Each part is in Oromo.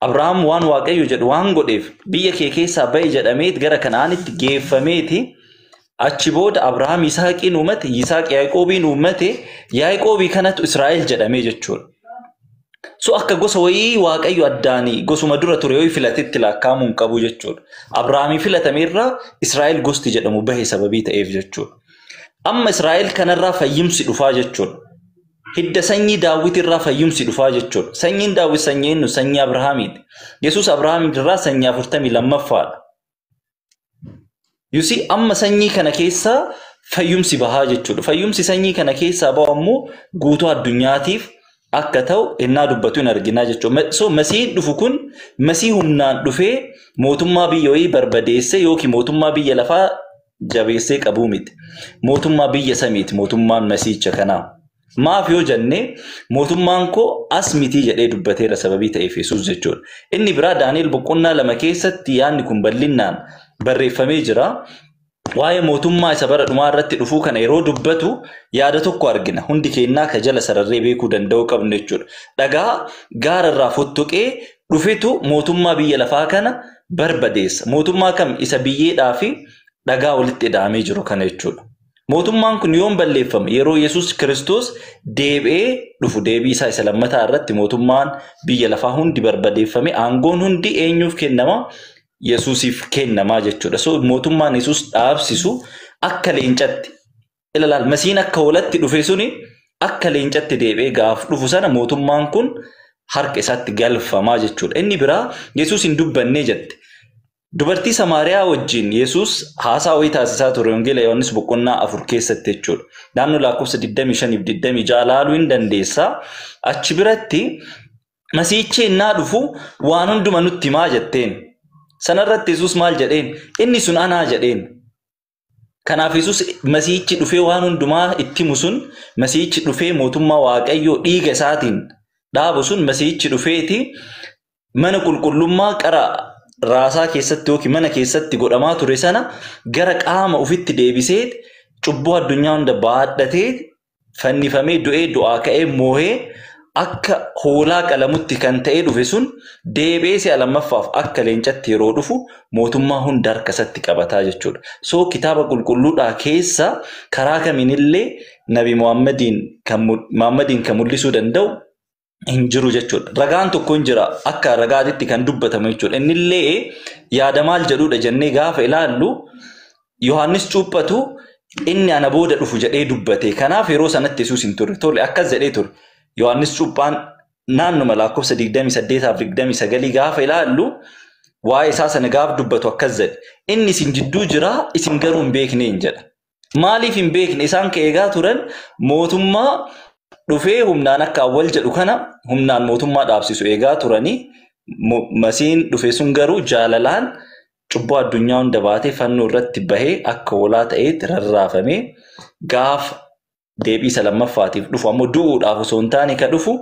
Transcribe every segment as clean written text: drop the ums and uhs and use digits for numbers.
Abrahaam waan Waaqayyo jedhu waan godheef biyya kee keessaa ba'i jedhameet gara Kana'aanitti geeffameeti. Achi booda Abrahaam Yisaaqiin uummate, Yisaaq Yaaqoobiin uummate, Yaaqoobii kanatu Israa'el jedhamee jechuudha. So akka gosa wayii Waaqayyo addaanii gosuma dura ture wayii filatetti lakkaa'amuu hin qabu jechuudha. Abrahaamii filatame irraa Israa'el gosti jedhamu bahe sababii ta'eef jechuudha. Amma Israa'el kanarraa fayyumsi dhufaa jechuudha. Hidda sanyii Daawit irraa fayyumsi dhufaa jechuudha. Sanyiin Daawit sanyii eenyu? Sanyii Abrahaamiiti. Yesuus Abrahaam irraa sanyii 42ffaadha. You see, amma sanyii kana keessaa fayyumsi bahaa jechuudha. Fayyumsi sanyii kana keessaa bahu ammoo guutuu addunyaatiif akka ta'u innaa dubbatu hin arginaa jechuudha. So masiihin dhufu kun masii humnaan dhufee mootummaa biyya wayii barbadeessee yookiin mootummaa biyya lafaa jabeessee qabuu miti. Mootummaa biyya samiiti mootummaan masiicha kanaa. Maaf yoo jenne mootummaan koo as mitii jedhee dubbateera sababii ta'eef Yesuus jechuudha. Inni biraa Daani'el boqonnaa 2 keessatti yaadni kun bal'inaan barreeffamee jira. Waa'ee mootummaa isa bara dhumaa irratti dhufuu kana yeroo dubbatu yaada tokko argina. Hundi keenyaa ka jala sararree beekuu danda'uu qabnu jechuudha. Dhagaa gaara irraa fottoqee dhufetu mootummaa biyya lafaa kana barbadeessa. Mootummaa kam isa biyyeedhaa fi dhagaa walitti hidhamee jiru kana jechuudha. Mootummaan kun yoom balleeffama? Yeroo Yesuus Kiristoos deebi'ee dhufu deebii isaa isa lammataa irratti mootummaan biyya lafaa hundi barbadeeffame aangoon hundi eenyuuf kennama? Yesuusiif kennamaa jechuudha. So mootummaan Yesuus dhaabsisu akka leencatti. Ilaalaal masiin akka hoolatti dhufe suni akka leencatti deebi'ee gaaf dhufu sana mootummaan kun harka isaatti galfamaa jechuudha. Inni biraa Yesuus hin dubbannee jette. Dubartii Samaariyaa wajjin Yesuus haasaa wayii taasisaa ture Wangeela Yohaannis boqonnaa 4 keessatti jechuudha. Naannoo lakkoofsa 25 fi 26 ilaaluu hin dandeessaa. Achi biratti masiichi innaa dhufu waan hunduma nutti himaa jetteen. Sanarratti Yesuus maal jedheen? Inni sun anaa jedheen. Kanaaf Yesuus masiichi dhufee waan hundumaa itti himu sun masiichi dhufee mootummaa Waaqayyoo dhiiga isaatiin dhaabu sun masiichi dhufeeti mana qulqullummaa qara raasaa keessatti yookiin mana keessatti godhamaa ture sana gara qaama ofitti deebisee cubbuu addunyaa hunda baadhatee fannifamee du'ee du'aa ka'ee moohee akka hoolaa qalamutti kan ta'ee dhufe sun deebi'ee si'a lammaffaaf akka leencatti yeroo dhufu mootummaa hunda harka isatti qabataa jechuudha. So kitaaba qulqulluudhaa keessa karaa kamiinillee Nabi Muhammadiin kan mul'isuu danda'u hin jiru jechuudha. Ragaan tokko hin jira akka ragaatitti kan dubbatamu jechuudha. Innillee yaada maal jedhudha jennee gaafa ilaallu Yohaannis cuuphatu inni ana booda dhufu jedhee dubbate. Kanaaf yeroo sanatti Yesuus hin turre. Tole akkas jedhee ture. Yohaannis cuuphaan naannuma lakkoofsa 28 fi 29 gaafa ilaallu waa'ee isaa sana gaaf dubbatu akkas jedhe. Inni isin jidduu jira isin garuu hin beekne hin jedha. Maaliif hin beekne? Isaan ka eegaa turan mootummaa dhufee humnaan akka awwal jedhu kana humnaan mootummaa dhaabsisu eegaa turanii masiin dhufe sun garuu jaalalaan cubbuu addunyaa hunda baatee fannoo irratti bahee akka hoolaa ta'eetti rarraafamee gaafa deebii isa lammaffaatiif dhufu ammoo du'uudhaaf osoo hin taane ka dhufu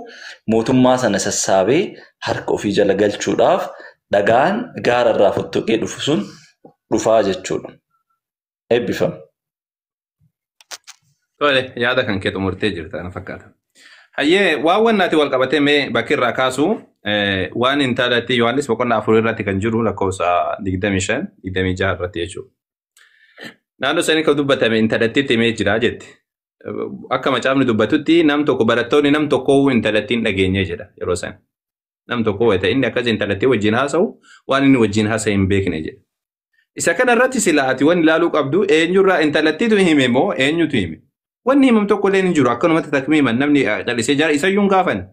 mootummaa sana sassaabee harka ofii jala galchuudhaaf dhagaan gaara irraa fottoqee dhufu sun dhufaa jechuudha. Eebbifama. Tole, yaada kan kee xumurtee jirta na fakkaata. Hayyee waan wannaati wal qabatee mee bakki irraa kaasu waan intalatti Yohaannis boqonnaa 4 irratti kan jiru lakkoofsa 25 26 irratti jechuudha. Naannoo sanii kan dubbatame intalattiitti himee jira jette. Akka macaafni dubbatutti nam tokko barattoonni nam tokko intalattiin dhageenye jedha yeroo sana. Nam tokko wayita inni akkas intalattii wajjin haasa'u waan inni wajjin haasa'e hin beekne jedha. Isa kana irratti sila ati wanni ilaaluu qabdu eenyurraa intalattiitu hime moo eenyutu hime? Wanni himamu tokko illee hin jiru akkanumatti takmiiman namni callisee jira isayyuu hin gaafan.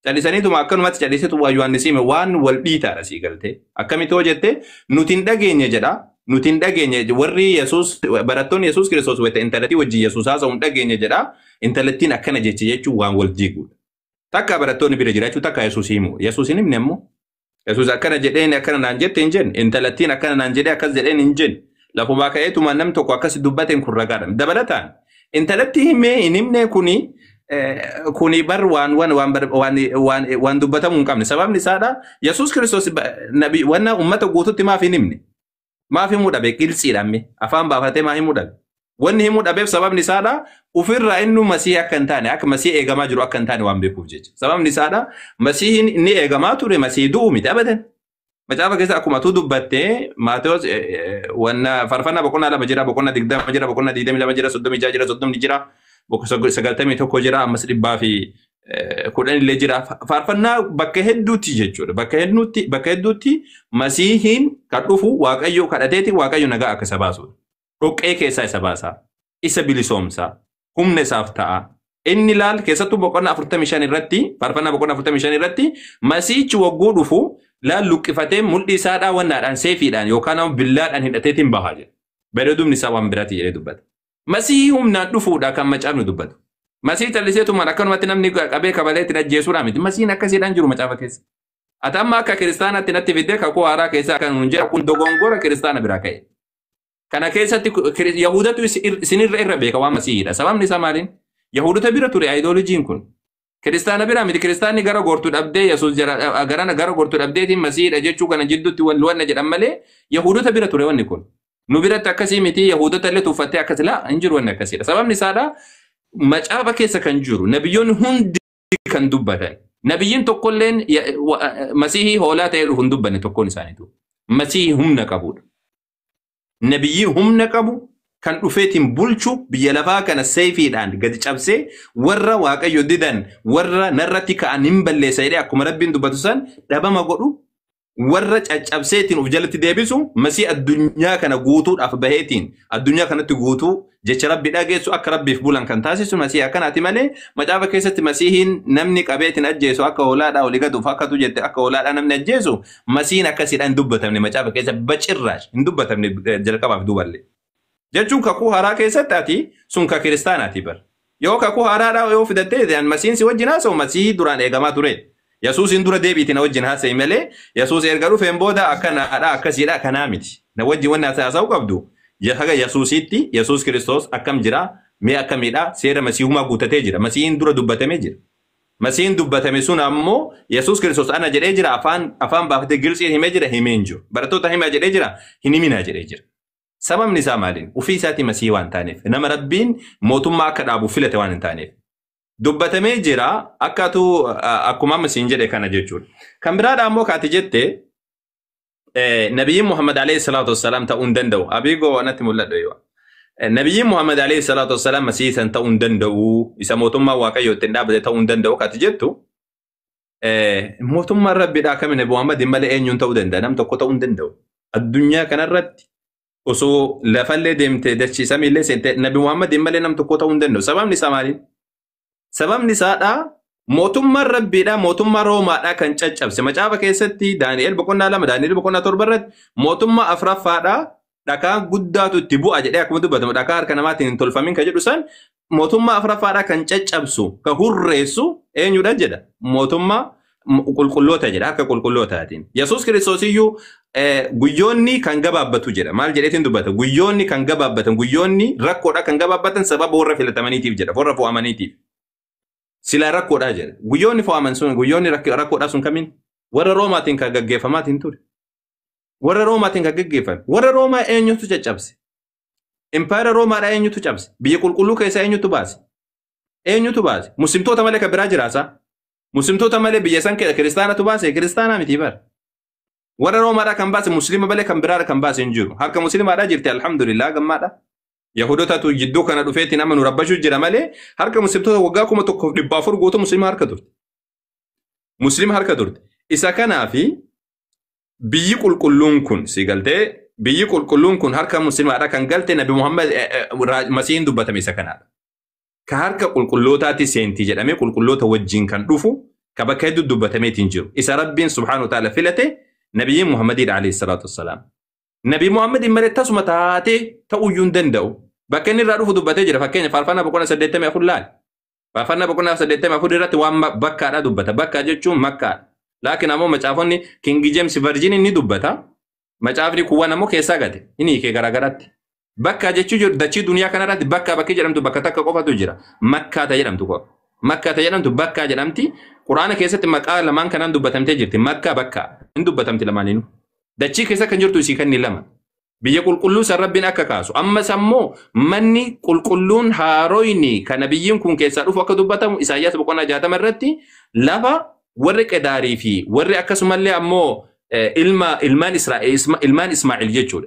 Callisaniituma akkanumatti calliseetu waa Yohaannis hime waan wal dhiitaadha sii galtee. Akkamitti hoo jette nuti hin dhageenye jedha. Nuti hin dhageenye warri Yesuus barattoonni Yesuus Kiristoos wayita intalattii wajjin Yesuus haasa'u hin dhageenye jedha. Intalattiin akkana jechi jechuun waan wal diigudha. Takka barattoonni bira jiraachuu takka Yesuus himu. Yesuus hin himne immoo. Yesuus akkana jedheen akkana naan jette hin jenne. Intalattiin akkana naan jedhee akkas jedheen hin jenne. Lafumaa ka'eetuma namni tokko akkas dubbateen kun ragaadha. Dabalataan intalatti himee hin himne kuni bar waan waan waan waan waan waan dubbatamuu hin qabne. Sababni isaadha Yesuus Kiristoos nabi wanna uummata guututti maaf hin himne? Maaf himuu dhabe? Qilxiidhaan mee afaan baafatee maa himuu dhabe? Wanni himuu dhabeef sababni isaadha ofirraa inni Masihii akka hin taane, akka Masihii eegamaa jiru akka hin taane waan beekuuf jecha. Sababni isaadha Masihiin inni eegamaa ture Masihii du'u miti abadan. Macaafa keessa akkuma tu dubbattee Maatewos wanna faarfannaa boqonnaa 2 jira, boqonnaa 20 jira, boqonnaa 22 jira, 36 jira, 30 jira, 91 jira, ammas 110 illee jira. Faarfannaa bakka hedduutti jechuudha. Bakka hedduutti Masiihiin kan dhufu Waaqayyo kadhateeti Waaqayyo nagaa akka isa baasudha. Dhoqqee keessaa isa baasa. Isa bilisoomsa. Humna isaaf ta'a. Inni laal keessattuu boqonnaa 45 irratti, faarfannaa boqonnaa 45 irratti, Masiihichi wagguu dhufu laal luqqifatee mul'ii isaadhaa wannaadhaan, seefiidhaan yookaan ammoo billaadhaan hidhateetiin bahaa jedha. Bareedumni isaa waan biraati jedhee dubbata. Masihii humnaan dhufuudha kan macaafni dubbatu. Masihii calliseetumaan akkanumatti namni qabee kabalee ittiin ajjeesuudhaa miti. Masihiin akkasiidhaan jiru macaafa keessa. Ati amma akka kiristaanaatti natti fiddee kakuu haaraa keessaa kan nun jedhu kun dogongora kiristaana biraa ka'e. Kana keessatti Yahudatu isinirra irra beeka waan Masihiidha. Sababni isaa maaliin? Yahudota bira ture ayidoolojiin kun. Kiristaana bira miti. Kiristaanni gara gortuu dhabdee Yesuus gara gortuu dhabdeetiin Masihiidha jechuu kana jidduutti wanna jedhan malee Yahudota bira ture wanni kun. Nu biratti akkasii miti. Yahudota illee tuffattee akkas laa hin jiru wanni akkasiidha. Sababni isaadha macaafa keessa kan jiru nabiyyoonni hundi kan dubbatan. Nabiyyiin tokkolleen Masihii hoolaa ta'ee dhufu hin dubbanne tokkoon isaaniitu. Masihii humna qabudha. Nabiyyii humna qabu kan dhufeetiin bulchu, biyya lafaa kana seefiidhaan gadi cabsee warra Waaqayyo didan, warra narratti ka'an hin balleessa jedhee akkuma Rabbiin dubbatu san dhabama godhu, warra caccabseetiin of jalatti deebisu, Masii addunyaa kana guutuudhaaf baheetiin addunyaa kanatti guutuu jecha Rabbi dhageessu, akka Rabbiif bulan kan taasisu Masii akkanaati malee macaafa keessatti Masiihiin namni qabeetiin ajjeesu akka hoolaadhaa olii gaduuf akkatu jette, akka hoolaadhaa namni ajjeesu Masiihiin akkasiidhaan hin dubbatamne macaafa keessa, bacirraash hin dubbatamne jalqabaaf duuballee. Jechuun kakuu haaraa keessatti ati sun ka kiristaanaati bar. Yoo kakuu haaraadhaa yoo fidattee Masiin si wajjin haasa'u Masihii duraan eegamaa ture. Yesuusin dura deebiitii na wajjin haasa'e malee Yesuus erga dhufeen booda akkanaadha, akkasiidha kanaa miti. Na wajjin wanni haasa'uu qabdu haga Yesuusitti Yesuus Kiristoos akkam jira, mee akkamiidha, seera Masiihumaa guutatee jira. Masiihiin dura dubbatamee jira. Masiihiin dubbatame sun ammoo Yesuus Kiristoos ana jedhee jira, afaan baafatee Giltsiin himee jira, himee hin jiru. Barattoota himaa jedhee jira, hin himinaa jedhee jira. Sababni isaa maaliin? Ufii isaatii Masihii waan taaneef. Nama Rabbiin mootummaa akka dhaabu filate waan hin taaneef. Dubbatamee jira akkatu akkuma amma siin jedhe kana jechuudha. Kan biraadha ammoo kaati jette Nabiyyiin Muhammad alayhi salaatu wassalaam ta'uu hin danda'u. Abiigoo natti mul'adhu yoo. Nabiyyiin Muhammad alayhi salaatu wassalaam Masihii san ta'uu hin danda'u. Isa mootummaa Waaqayyoo ittiin dhaabbate ta'uu hin danda'u kaati jettu. Mootummaan Rabbiidhaa kami Nabi Muhammad malee eenyuun ta'uu danda'a? Nam tokko ta'uu hin danda'u. Addunyaa kanarratti osoo lafallee deemtee dachii samiillee seentee Nabi Muhammad malee nam tokko ta'uu hin danda'u. Sababni isaa maali? Sababni isaadhaa mootummaan Rabbiidhaa mootummaa Roomaadhaa kan caccabse. Macaafa keessatti Daani'el boqonnaa 2, Daani'el boqonnaa 7 irratti mootummaa afuraffaadhaa dhakaa guddaatu itti bu'a jedhee akkuma dubbatamu, dhakaa harka namaatiin hin tolfamin kan jedhu san, mootummaa afuraffaadhaa kan caccabsu, kan hurreessu eenyudha jedha. Mootummaa qulqulloota jedha, harka qulqullootaatiin. Yesuus Kiristoos iyyuu guyyoonni kan gabaabbatu jedha. Maal jedheetiin dubbata? Guyyoonni kan gabaabbatan, guyyoonni rakkoodha kan gabaabbatan sababa warra filatamaniitiif jedha, warra fo'amaniitiif. Silaa rakkoodha jedha. Guyyoonni fo'aman sun, guyyoonni rakkoodhaa sun kamiin? Warra Roomaatiin kan gaggeeffamaatiin ture. Warra Roomaatiin kan gaggeeffame. Warra Roomaa eenyutu caccabse? Impaayera Roomaadhaa eenyutu cabse? Biyya qulqulluu keessaa eenyutu baase? Eenyutu baase? Muslimtoota malee kan biraa jiraasa? Muslimtoota malee biyya san kiristaanatu baase? Kiristaanaa miti bara. Warra Roomaadhaa kan baase Muslima malee kan biraadha kan baase hin jiru. Harka Muslimaadhaa jirti, alhamdulillah, gammaadha. Yahudotatu jidduu kana dhufeetti nama nu rabbashuu jira malee harka muslimtoota waggaa 1400 guutuu Muslima harka turte. Muslima harka turte. Isa kanaafi biyyi qulqulluun kun si galtee, biyyi qulqulluun kun harka Muslimaadha kan galte Nabi Muhammad Masiihin dubbatame isa kanaadha. Ka harka qulqullootaatti seentii jedhamee qulqulloota wajjin kan dhufu, ka bakka hedduu dubbatameetiin jiru. Isa Rabbiin subhaanahu wa ta'ala filate Nabiyyiin Muhammadiidha alayhi salaatu wassalaam. Nabi Muhammadiin malee tasuma taatee ta'uyyuu hin danda'u. Bakka inni irraa dhufu dubbatee jira. Fakkeenya faarfannaa boqonnaa 84 laali. Faarfannaa boqonnaa 84 irratti waan bakkaadha dubbata. Bakka jechuun Makkaadha. Laakiin ammoo macaafonni King James Version ni dubbata. Macaafni kuuwwan ammoo keessaa gate. Inni hiikee garaagaraatti. Bakka jechuun jiru dachii duniyaa kanarratti bakka bakki jedhamtu bakka takka qofatu jira. Makkaa ta jedhamtu qofa. Makkaa ta jedhamtu bakkaa jedhamti. Quraana keessatti maqaa lamaan kanaan dubbatamtee jirti. Makkaa, bakka. Hin dubbatamti lamaaniinuu. Dachii keessa kan jirtu isii kanni lama. Biyya qulqulluu san Rabbiin akka kaasu. Ammas ammoo manni qulqulluun haaroyni kan nabiyyiin kun keessaa dhufu akka dubbatamu Isaayyaas boqonnaa 60 irratti lafa warri Qedaarii fi warri akkasumallee ammoo ilmaan Israa'el, ilmaan Ismaa'il jechuudha.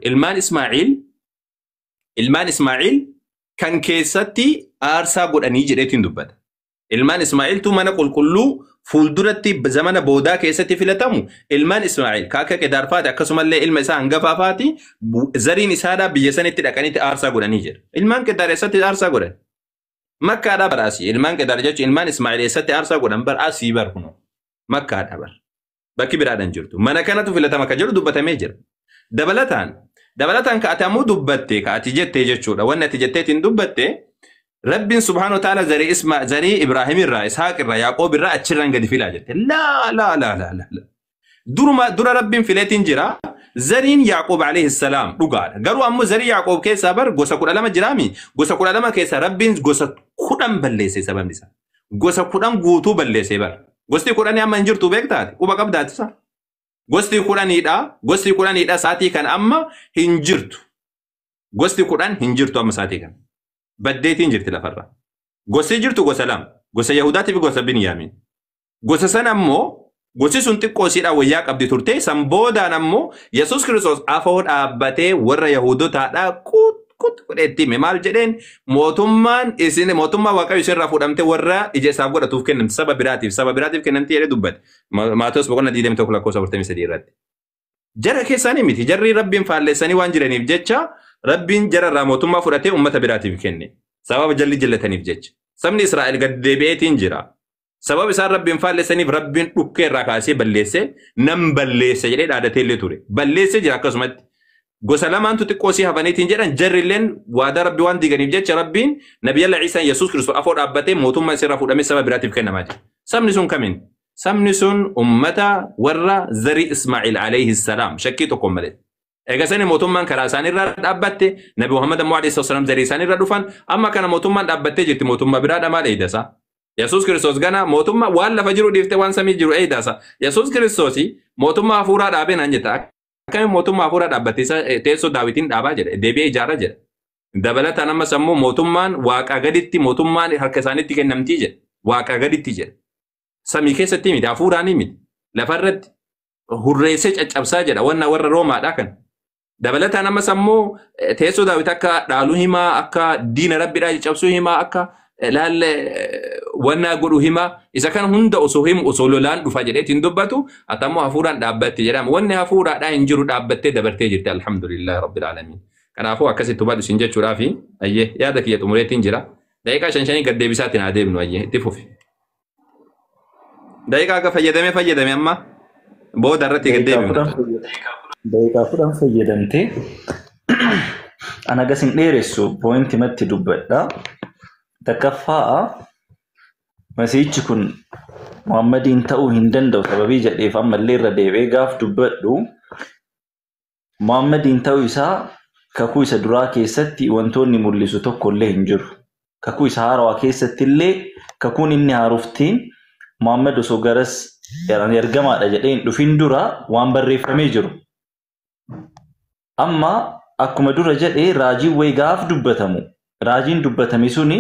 Ilmaan Ismaa'il kan keessatti aarsaa godhanii jedheetiin dubbata. Ilmaan Ismaa'iltu mana qulqulluu fuulduratti zamana boodaa keessatti filatamu ilmaan Ismaa'il ka akka Qedaar faati akkasumallee ilma isaa hangafaa faati zariin isaadhaa biyya sanitti dhaqanitti aarsaa godhanii jedha. Ilmaan Qedaar eessatti aarsaa godhan? Makkaadhaa bara asii. Ilmaan Qedaar jechuun ilmaan Ismaa'il eessatti aarsaa godhan bara asii bar kunoo. Makkaadhaa bar. Bakki biraadhaan jirtu. Mana kanatu filatama kan jedhu dubbatamee jira. Dabalataan ka ati ammoo dubbatte ka ati jettee jechuudha. Wanni ati jetteetiin dubbatte Rabbiin subhaanahu wa ta'ala zarii Isma zarii Ibraahim irraa, Ishaaq irraa, Yaaqoob irraa achirraan gadi filaa jette. Laa laa laa laa laa. Duruma dura Rabbiin fileetiin jira. Zariin Yaaqoob alayhi salaam dhugaadha. Garuu ammoo zarii Yaaqoob keessaa bar gosa 12 jiraami. Gosa 12 keessaa Rabbiin gosa 10 balleesse sababni isaa. Gosa 10 guutuu balleesse bar. Gosti 10 amma hin jirtu beektaati. Quba qabdaati isa. Gosti 10dha. Gosti 10dha sa'aatii kan amma hin jirtu. Gosti 10 hin jirtu amma sa'aatii kan. Baddeetiin jirti lafarra. Gosti jirtu gosa lama. Gosa Yahudaatii fi gosa Biniyaamin. Gosa sana ammoo gosi sun xiqqoo isiidhaan wayyaa qabdi turte. San boodaan ammoo Yesuus Kiristoos afoo dhaabbatee warra Yahudotaadhaa qut qut godheetti hime. Maal jedheen mootummaan isin mootummaa Waaqayyo isinirraa fuudhamte warra ija isaaf godhatuuf kennamti saba biraatiif kennamti jedhee dubbate. Maatewos boqonnaa 21 lakkoofsa 43 irratti. Jara keessaanii miti. Jarri Rabbiin faalleessanii waan jiraniif jecha Rabbiin jara irraa mootummaa fudhatee uummata biraatiif kenne. Sababa jalli jallataniif jecha. Sabni Israa'el gad deebi'eetiin jira. Sababa isaan Rabbiin faalleessaniif Rabbiin dhukkee irraa kaasee balleesse nan balleesse jedhee dhaadatee illee ture. Balleessee jira akkasumatti. Gosa lamaantu xiqqoo sii hafaniitiin jedhan jarri illeen waadaa Rabbi waan diiganiif jecha Rabbiin Nabiyyalla Iisaan Yesuus Kiristoos afoo dhaabbatee mootummaa isirraa fuudhamee saba biraatiif kennamaa jira. Sabni sun kamiin? Sabni sun ummata warra zarii Ismaa'il alayhi salaam shakkii tokkoon malee. Egaa sani mootummaan karaa isaaniirraa dhaabbatte Nabi Muhammad ammoo alayhi salaam zarii isaaniirra dhufan amma kana mootummaan dhaabbattee jirti mootummaa biraadha maal eedasa? Yesuus Kiristoos gana mootummaa waan lafa jiru dhiiftee waan samii jiru eedasa. Yesuus Kiristoos mootummaa hafuuraa dhaabee naan jetta. Akkamiin mootummaa hafuuraa dhaabbatte isa teessoo Daawitiin dhaabaa jedha deebi'ee ijaaraa jedha. Dabalataan ammas ammoo mootummaan waaqaa gaditti mootummaan harka isaaniitti kennamtii jedha. Waaqaa gaditti jedha. Samii keessatti miti hafuuraanii miti. Lafarratti hurreessee caccabsaa jedha wanna warra Roomaadhaa kan. Dabalataan ammas ammoo teessoo Daawit akka dhaaluu himaa akka diina Rabbiidhaa caccabsuu himaa akka laalle wanna godhu himaa isa kana hunda osoo himu osoo lolaan dhufa jedheetiin dubbatu ati ammoo hafuuraan dhaabbatte jedhama. Wanni hafuuraadhaa hin jiru dhaabbattee dabartee jirti alhamdulillahi rabbil aalamiin. Kanaafuu akkasitti hubadhu isin jechuudhaa fi ayyee yaada kiyya xumureetiin jira. Daqiiqaa 5 gad deebisaatiin haa deemnu ayyee itti fufi. Daqiiqaa akka fayyadame amma booda irratti gad deebinu. Daqiiqaa 10 fayyadamtee ana gas hin dheeressu poointi matti dubbadha. Takkaffaa Masiihichi kun Muhammadiin ta'uu hin danda'u sababii jedheef ammallee irra deebi'ee gaaf dubbadhu Muhammadiin ta'uu isaa kakuu isa duraa keessatti wantoonni mul'isu tokko illee hin jiru. Kakuu isa haarawaa keessatti illee kakuun inni haaroftiin Muhammad osoo garas ergamaadha jedhee hin dhufin dura waan barreeffamee jiru. Amma akkuma dura jedhee raajiin wayii gaaf dubbatamu raajiin dubbatame suni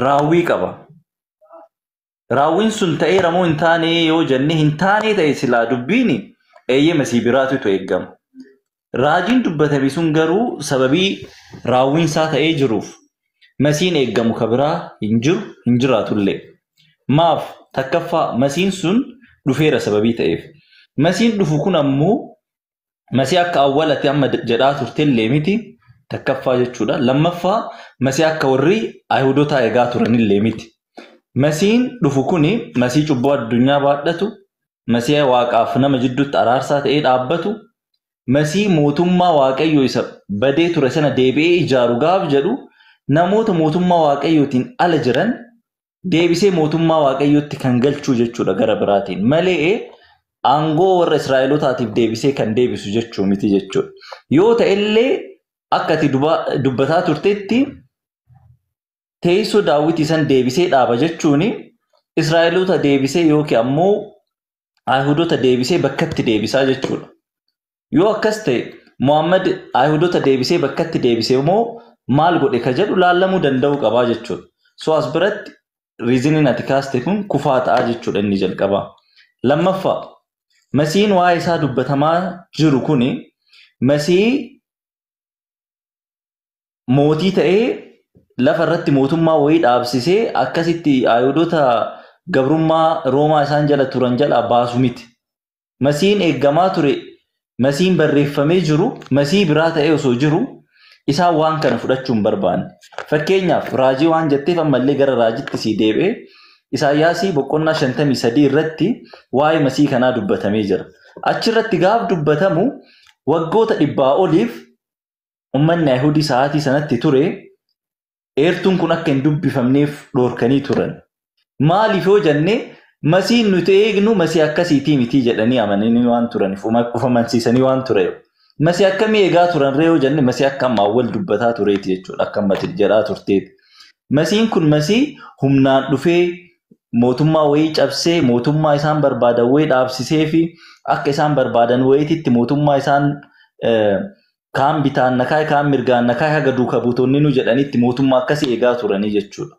raawwii qaba. Raawwiin sun ta'eera moo hin taane yoo jenne hin taane ta'e silaa dubbiin eeyyee masii biraatu eegama. Raajiin dubbatame sun garuu sababii raawwiin isaa ta'ee jiruuf masiin eeggamu ka biraa hin jiru hin jiraatullee. Maaf takkaffaa masiin sun dhufeera sababii ta'eef. Masiin dhufu kun ammoo masii akka awwalatti amma jedhaa turtellee miti takkaffaa jechuudha. Lammaffaa masii akka warri Ayihudotaa eegaa turanillee miti. Masiin dhufu kuni masii cubbuu addunyaa baadhatu, masii waaqaaf nama jidduutti araarsaa ta'ee dhaabbatu, masii mootummaa waaqayyoo isa badee ture sana deebi'ee ijaaru gaaf jedhu namoota mootummaa waaqayyootiin ala jiran deebisee mootummaa waaqayyootti kan galchuu jechuudha gara biraatiin. Malee aangoo warra Israa'elootaatiif deebisee kan deebisu jechuu miti jechuudha. Yoo ta'ellee akka ati dubbataa turtetti teessoo Daawwitii san deebisee dhaaba jechuun Israa'eloota deebisee yookiin ammoo Ayihudoota deebisee bakkatti deebisaa jechuudha. Yoo akkas ta'e Muhammad Ayihudota deebisee bakkatti deebisee moo maal godhe ka jedhu laallamuu danda'uu qabaa jechuudha. So as biratti reasoniin ati kaaste kun kufaa ta'a jechuudha inni jalqabaa. Lammaffaa, Masiin waa'ee isaa dubbatamaa jiru kuni Masii mootii ta'ee lafa irratti mootummaa wayii dhaabsisee akkasitti Ayihudota gabrummaa Roomaa isaan jala turan jalaa baasu miti. Masiin eeggamaa ture, masiin barreeffamee jiru, masii biraa ta'ee osoo jiru isaan waan kana fudhachuu hin barbaanne. Fakkeenyaaf raajii waan jetteef ammallee gara raajitti sii deebi'ee Isaayyaasii boqonnaa 53 irratti waa'ee masii kanaa dubbatamee jira. Achirratti gaaf dubbatamu waggoota 100 oliif uummanni Ayihudii sa'aatii sanatti ture eertuun kun akka hin dubbifamneef dhoorkanii turan. Maaliif yoo jenne masiin nuti eegnu masii akkasiitii miti jedhanii amananii waan turaniif of amansiisanii waan tureef. Masii akkamii eegaa turan ree yoo jenne masii akka ammaa wal dubbataa tureeti jechuudha. Akka ammatti jedhaa turteeti. Masiin kun masii humnaan dhufee mootummaa wayii cabsee mootummaa isaan barbaadan wayii dhaabsisee fi akka isaan barbaadan wayiititti mootummaa isaan kaan bitaan nakaa kaan mirgaan nakaa haga duuka buutonni nu jedhanitti mootummaa akkasii eegaa turanii jechuudha.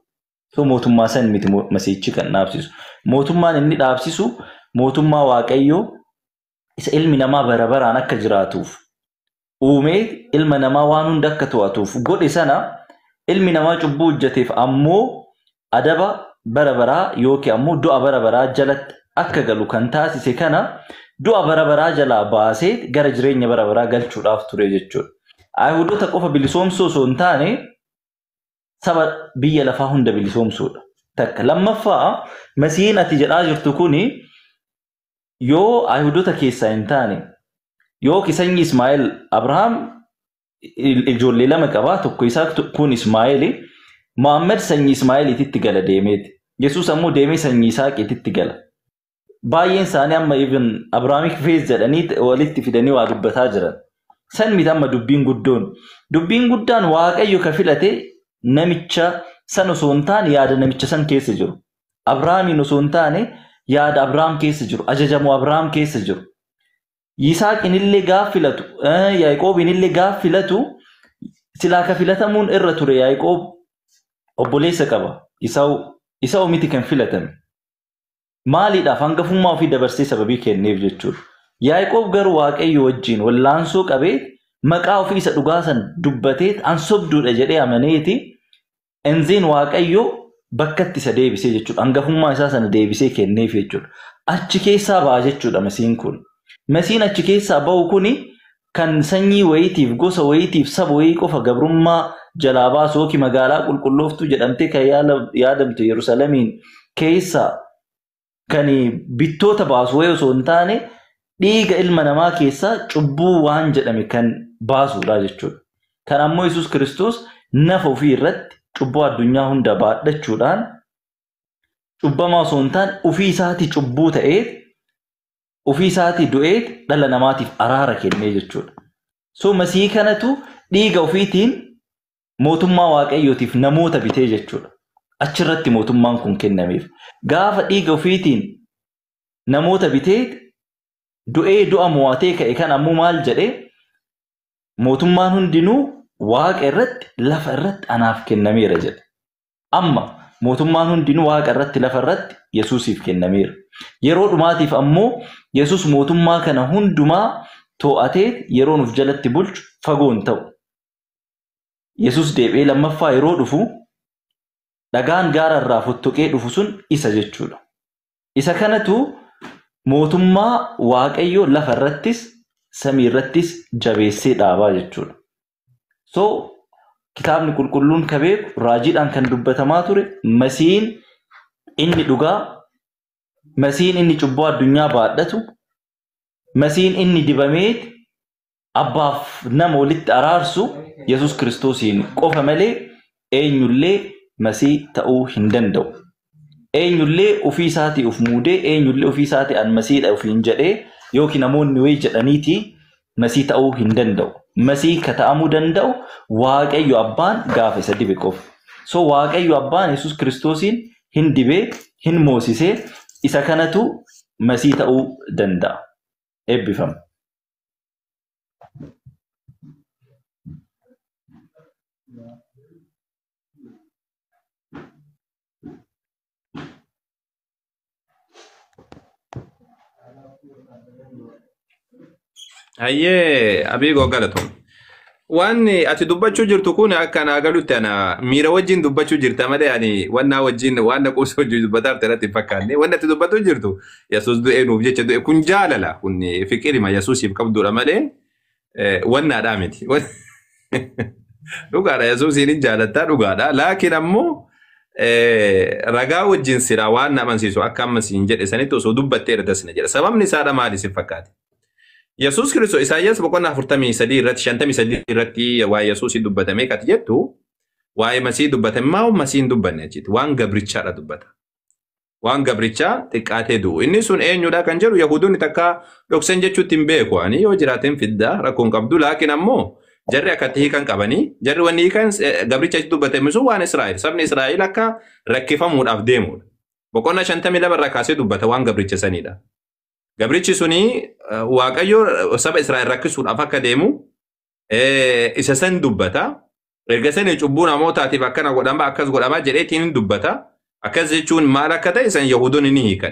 So mootummaa san miti masiichi kan dhaabsisu. Mootummaan inni dhaabsisu mootummaa Waaqayyoo isa ilmi namaa bara baraan akka jiraatuuf uumee ilma namaa waan hunda akka to'atuuf godhe sana ilmi namaa cubbuu hojjeteef ammoo adaba bara baraa yookiin ammoo du'a bara baraa jalatti akka galu kan taasise kana du'a bara baraa jalaa baasee gara jireenya bara baraa galchuudhaaf ture jechuudha. Ayihudota qofa bilisoomsuu osoo hin taane saba biyya lafaa hunda bilisoomsuudha. Takka lammaffaa masiin ati jedhaa jirtu kuni yoo Ayihudota keessaa hin taane yookiin sanyii Ismaa'eel Abrahaam ijoollee lama qabaa tokko isaa kun Ismaa'eeli Muhammad sanyii Ismaa'eeliititti gala deemeeti. Yesuus ammoo deemee sanyii Isaaqiititti gala. Baay'een isaanii amma even Abrahaamic faith jedhanii walitti fidanii waa dubbataa jiran. San miti amma dubbiin guddoon. Dubbiin guddaan Waaqayyo ka filate namicha san osoo hin taane yaada namicha san keessa jiru. Abrahaamiin osoo hin taane yaada Abrahaam keessa jiru. Ajajamu Abrahaam keessa jiru. Yisaaqin illee gaaf filatu, Yaaqoobiin illee gaaf filatu silaa ka filatamuun irra ture Yaaqoob obboleessa qaba. Isaa'u miti kan filatame. Maaliidhaaf hangafummaa ofii dabarsee sababii kenneef jechuudha. Yaaqoob garuu Waaqayyo wajjin wallaansoo qabee maqaa ofii isa dhugaa san dubbatee an sobduudha jedhee amaneeti enziin Waaqayyo bakkatti isa deebisee jechuudha. Hangafummaa isaa sana deebisee kenneef jechuudha. Achi keessaa ba'a jechuudha masiin kun. Masiin achi keessaa ba'u kuni kan sanyii wayiitiif gosa wayiitiif saba wayii qofa gabrummaa jalaa baasu yookiin magaalaa qulqullooftuu jedhamtee kan yaadamtu Yerusaalemiin keessaa kan bittoota baasu wayii osoo hin taane dhiiga ilma namaa keessaa cubbuu waan jedhame kan baasudha jechuudha. Kan ammoo Yesuus Kiristoos nafa ofii irratti cubbuu addunyaa hunda baadhachuudhaan cubbamaa osoo hin taane ofii isaatii cubbuu ta'ee ofii isaatii du'ee dhala namaatiif araara kennee jechuudha. So masii kanatu dhiiga ofiitiin mootummaa Waaqayyootiif namoota bitee jechuudha. Achirratti mootummaan kun kennameef. Gaafa dhiiga ofiitiin namoota bitee du'ee du'a mo'atee ka'e kan ammoo maal jedhee mootummaan hundinuu waaqa irratti lafa irratti anaaf kennameera jedhe. Amma mootummaan hundinuu waaqa irratti lafa irratti Yesuusiif kennameera. Yeroo dhumaatiif ammoo Yesuus mootummaa kana hundumaa to'atee yeroo nuuf jalatti bulchu fagoo hin ta'u. Yesuus deebi'ee lammaffaa yeroo dhufu dhagaan gaara irraa fottoqee dhufu sun isa jechuudha. Isa kanatu mootummaa Waaqayyoo lafa irrattis samii irrattis jabeessee dhaabaa jechuudha. So kitaabni qulqulluun ka beeku raajiidhaan kan dubbatamaa ture masiin inni dhugaa, masiin inni cubbuu addunyaa baadhatu, masiin inni dibamee abbaaf nama walitti araarsu Yesuus Kiristoosiin qofa malee eenyullee masii ta'uu hin danda'u. Eenyullee ofii isaatii of muudee eenyullee ofii isaatii an masiidha ofiin jedhee yookiin namoonni wayii jedhaniitii masii ta'uu hin danda'u. Masii ka ta'amuu danda'u Waaqayyo abbaan gaafa isa dibe qofa. So Waaqayyo abbaan Yesuus Kiristoosiin hin dibee hin moosisee isa kanatu masii ta'uu danda'a. Eebbifama. Hayyee Abiigoo galatoom. Waan ati dubbachuu jirtu kun akka naa galutti ana miira wajjin dubbachuu jirta malee ani wannaa wajjin waan na quusa wajjin dubbataa jirta irratti hin fakkaanne. Wanni ati dubbachuu jirtu Yesuus du'ee nuuf jecha du'e kun jaalala kun fiqirima Yesuusiif qabdudha malee wannaadhaa miti. Dhugaadha Yesuusiin hin jaalattaa dhugaadha. Laakiin ammoo ragaa wajjin siraa waan na amansiisu akka amma siin jedhe sanitti osoo dubbattee erga sina jedha. Sababni isaadha maali si fakkaate? Yesuus Kiristoos Isaayyaas boqonnaa 43 irratti 53 irratti waa'ee Yesuusii dubbatamee kati jettu waa'ee Masii dubbatame maa Masii hin dubbanne achitti waan gabrichaadha dubbata. Waan gabrichaa xiqqaatee du'u. Inni sun eenyudha kan jedhu Yahudoonni takka dhoksan jechuutti hin beeku. Ani yoo jiraateen fiddaa rakkoon qabdu laakiin ammoo jarri akkatti hiikan qabanii jarri wanni hiikan gabricha achi dubbatame sun waan Israa'el sabni Israa'el akka rakkifamuudhaaf deemudha. Boqonnaa 52 irraa kaasee dubbata waan gabricha sanidha. Gabrichi suni Waaqayyo saba Israa'el rakkisuudhaaf akka deemu isa san dubbata. Erga sani cubbuu namootaatiif akkana godhama akkas godhama jedheetiin hin dubbata. Akkas jechuun maal akka ta'e san Yahudoonni ni hiikan.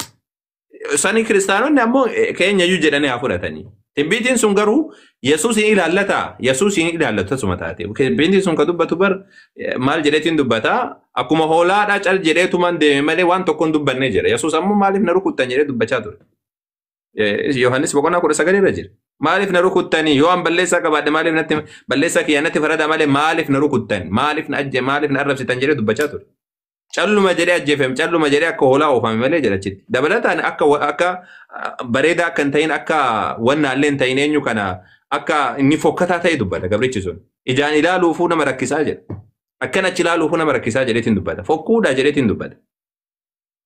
Sani kiristaanonni ammoo keenyayyuu jedhanii haa fudhatanii. Timbiitiin sun garuu Yesuus hin ilaallataa? Yesuus hin ilaallatu tasuma taate. Timbiitiin sun ka dubbatu bar maal jedheetiin dubbata? Akkuma hoolaadhaa cal jedheetumaan deeme malee waan tokko hin dubbanne jedha. Yesuus ammoo maaliif na rukuttan jedhee dubbachaa ture. Yohaannis boqonnaa 19 irra jira. Maaliif na rukuttanii? Yoo an balleessaa qabaadhe maaliif natti balleessaa kiyya natti farada malee maaliif na rukuttan? Maaliif na ajje maaliif na arrabsitan jedhee dubbachaa ture. Calluma jedhee ajjeefame calluma jedhee akka hoolaa oofame malee jedha achitti. Dabalataan akka akka bareedaa akka hin ta'in akka wannaallee hin ta'in eenyu kana akka inni fokkataa ta'e dubbata gabrichi sun. Ijaan ilaaluufuu nama rakkisaa jedha. Akkan achi ilaaluufuu nama rakkisaa jedheetiin dubbata. Fokkuudha jedheetiin dubbata.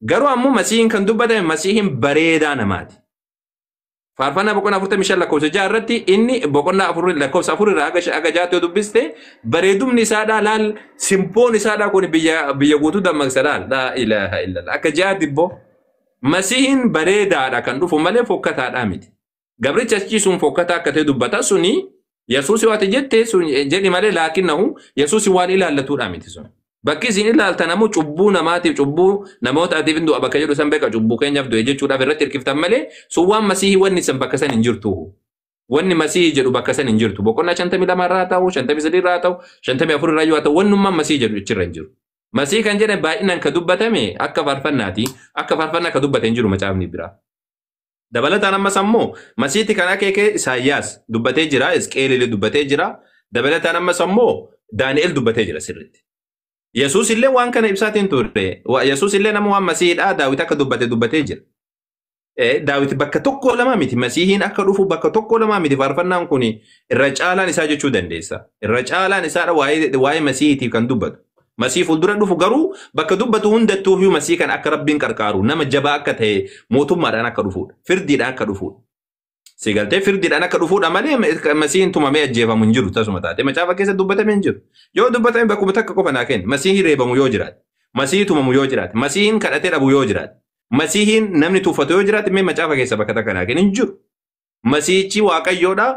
Garuu ammoo Masiihiin kan dubbatame Masiihiin bareedaa namaati. Faarfannaa boqonnaa 45 lakkoofsa 6 irratti inni boqonnaa 4 lakkoofsa 4 irraa haga 6 yoo dubbiste bareedumni isaadhaa laal simboon isaadhaa kun biyya biyya guutuu dammaqsa laal laa ilaaha illallah akka ji'aa dibboo Masiihiin bareedaadha kan dhufu malee fokkataadhaa miti. Gabrichi achii sun fokkataa akka ta'e dubbata suni Yesuus yoo ati jette sun jedhi malee laakinnahu Yesuus waan ilaallatuudha miti sun. Bakki isin ilaaltan ammoo cubbuu namaatiif cubbuu namootaatiif hin du'a bakka jedhu san beeka cubbuu keenyaaf du'e jechuudhaaf irratti hirkiftan malee sun waan Masiihii wanni san bakka san hin jirtu. Wanni Masiihii jedhu bakka san hin jirtu. Boqonnaa 52 irraa haa ta'u, 53 irraa haa ta'u, 54 irraa yoo haa ta'u wannummaan Masiihii jedhu achirra hin jiru. Masiihii kan jedhan baay'inaan ka dubbatame akka faarfannaati. Akka faarfannaa ka dubbate hin jiru macaafni biraa. Dabalataan ammas ammoo Masiihitti kan akeeke Isaayyaas dubbatee jira, Hisqeel dubbatee jira. Dabalataan ammas ammoo Daani'el dubbatee jira sirriitti. Yesuus illee waan kana ibsaatiin ture. Yesuus illee nama waan Masiihiidha Daawit akka dubbate dubbatee jira. Daawit bakka tokko lama miti. Masiihiin akka dhufu bakka tokko lama miti. Faarfannaan kun irra caalaan isaa jechuu dandeessa. Irra caalaan isaadha waa'ee Masiihiitiif kan dubbatu. Masiih fuuldura dhufu garuu bakka dubbatu hundattuu Masiih kan akka Rabbiin qarqaaru nama jabaa akka ta'e mootummaadhaan akka dhufuudha. Firdiidhaan akka dhufuudha. Si galtee firdiidhaan akka dhufuudha malee Masiihiin tumamee ajjeefamu hin jiru tasuma taate. Macaafa keessa dubbatamee hin jiru. Yoo dubbatame bakkuma takka qofa naa kenni. Masiihiin reebamu yoo jiraate. Masiihii tumamu yoo jiraate. Masiihiin kadhatee dhabu yoo jiraate. Masiihiin namni tuffatu yoo jiraate mee macaafa keessa bakka takka naa kenni hin jiru. Masiihichi Waaqayyoodha.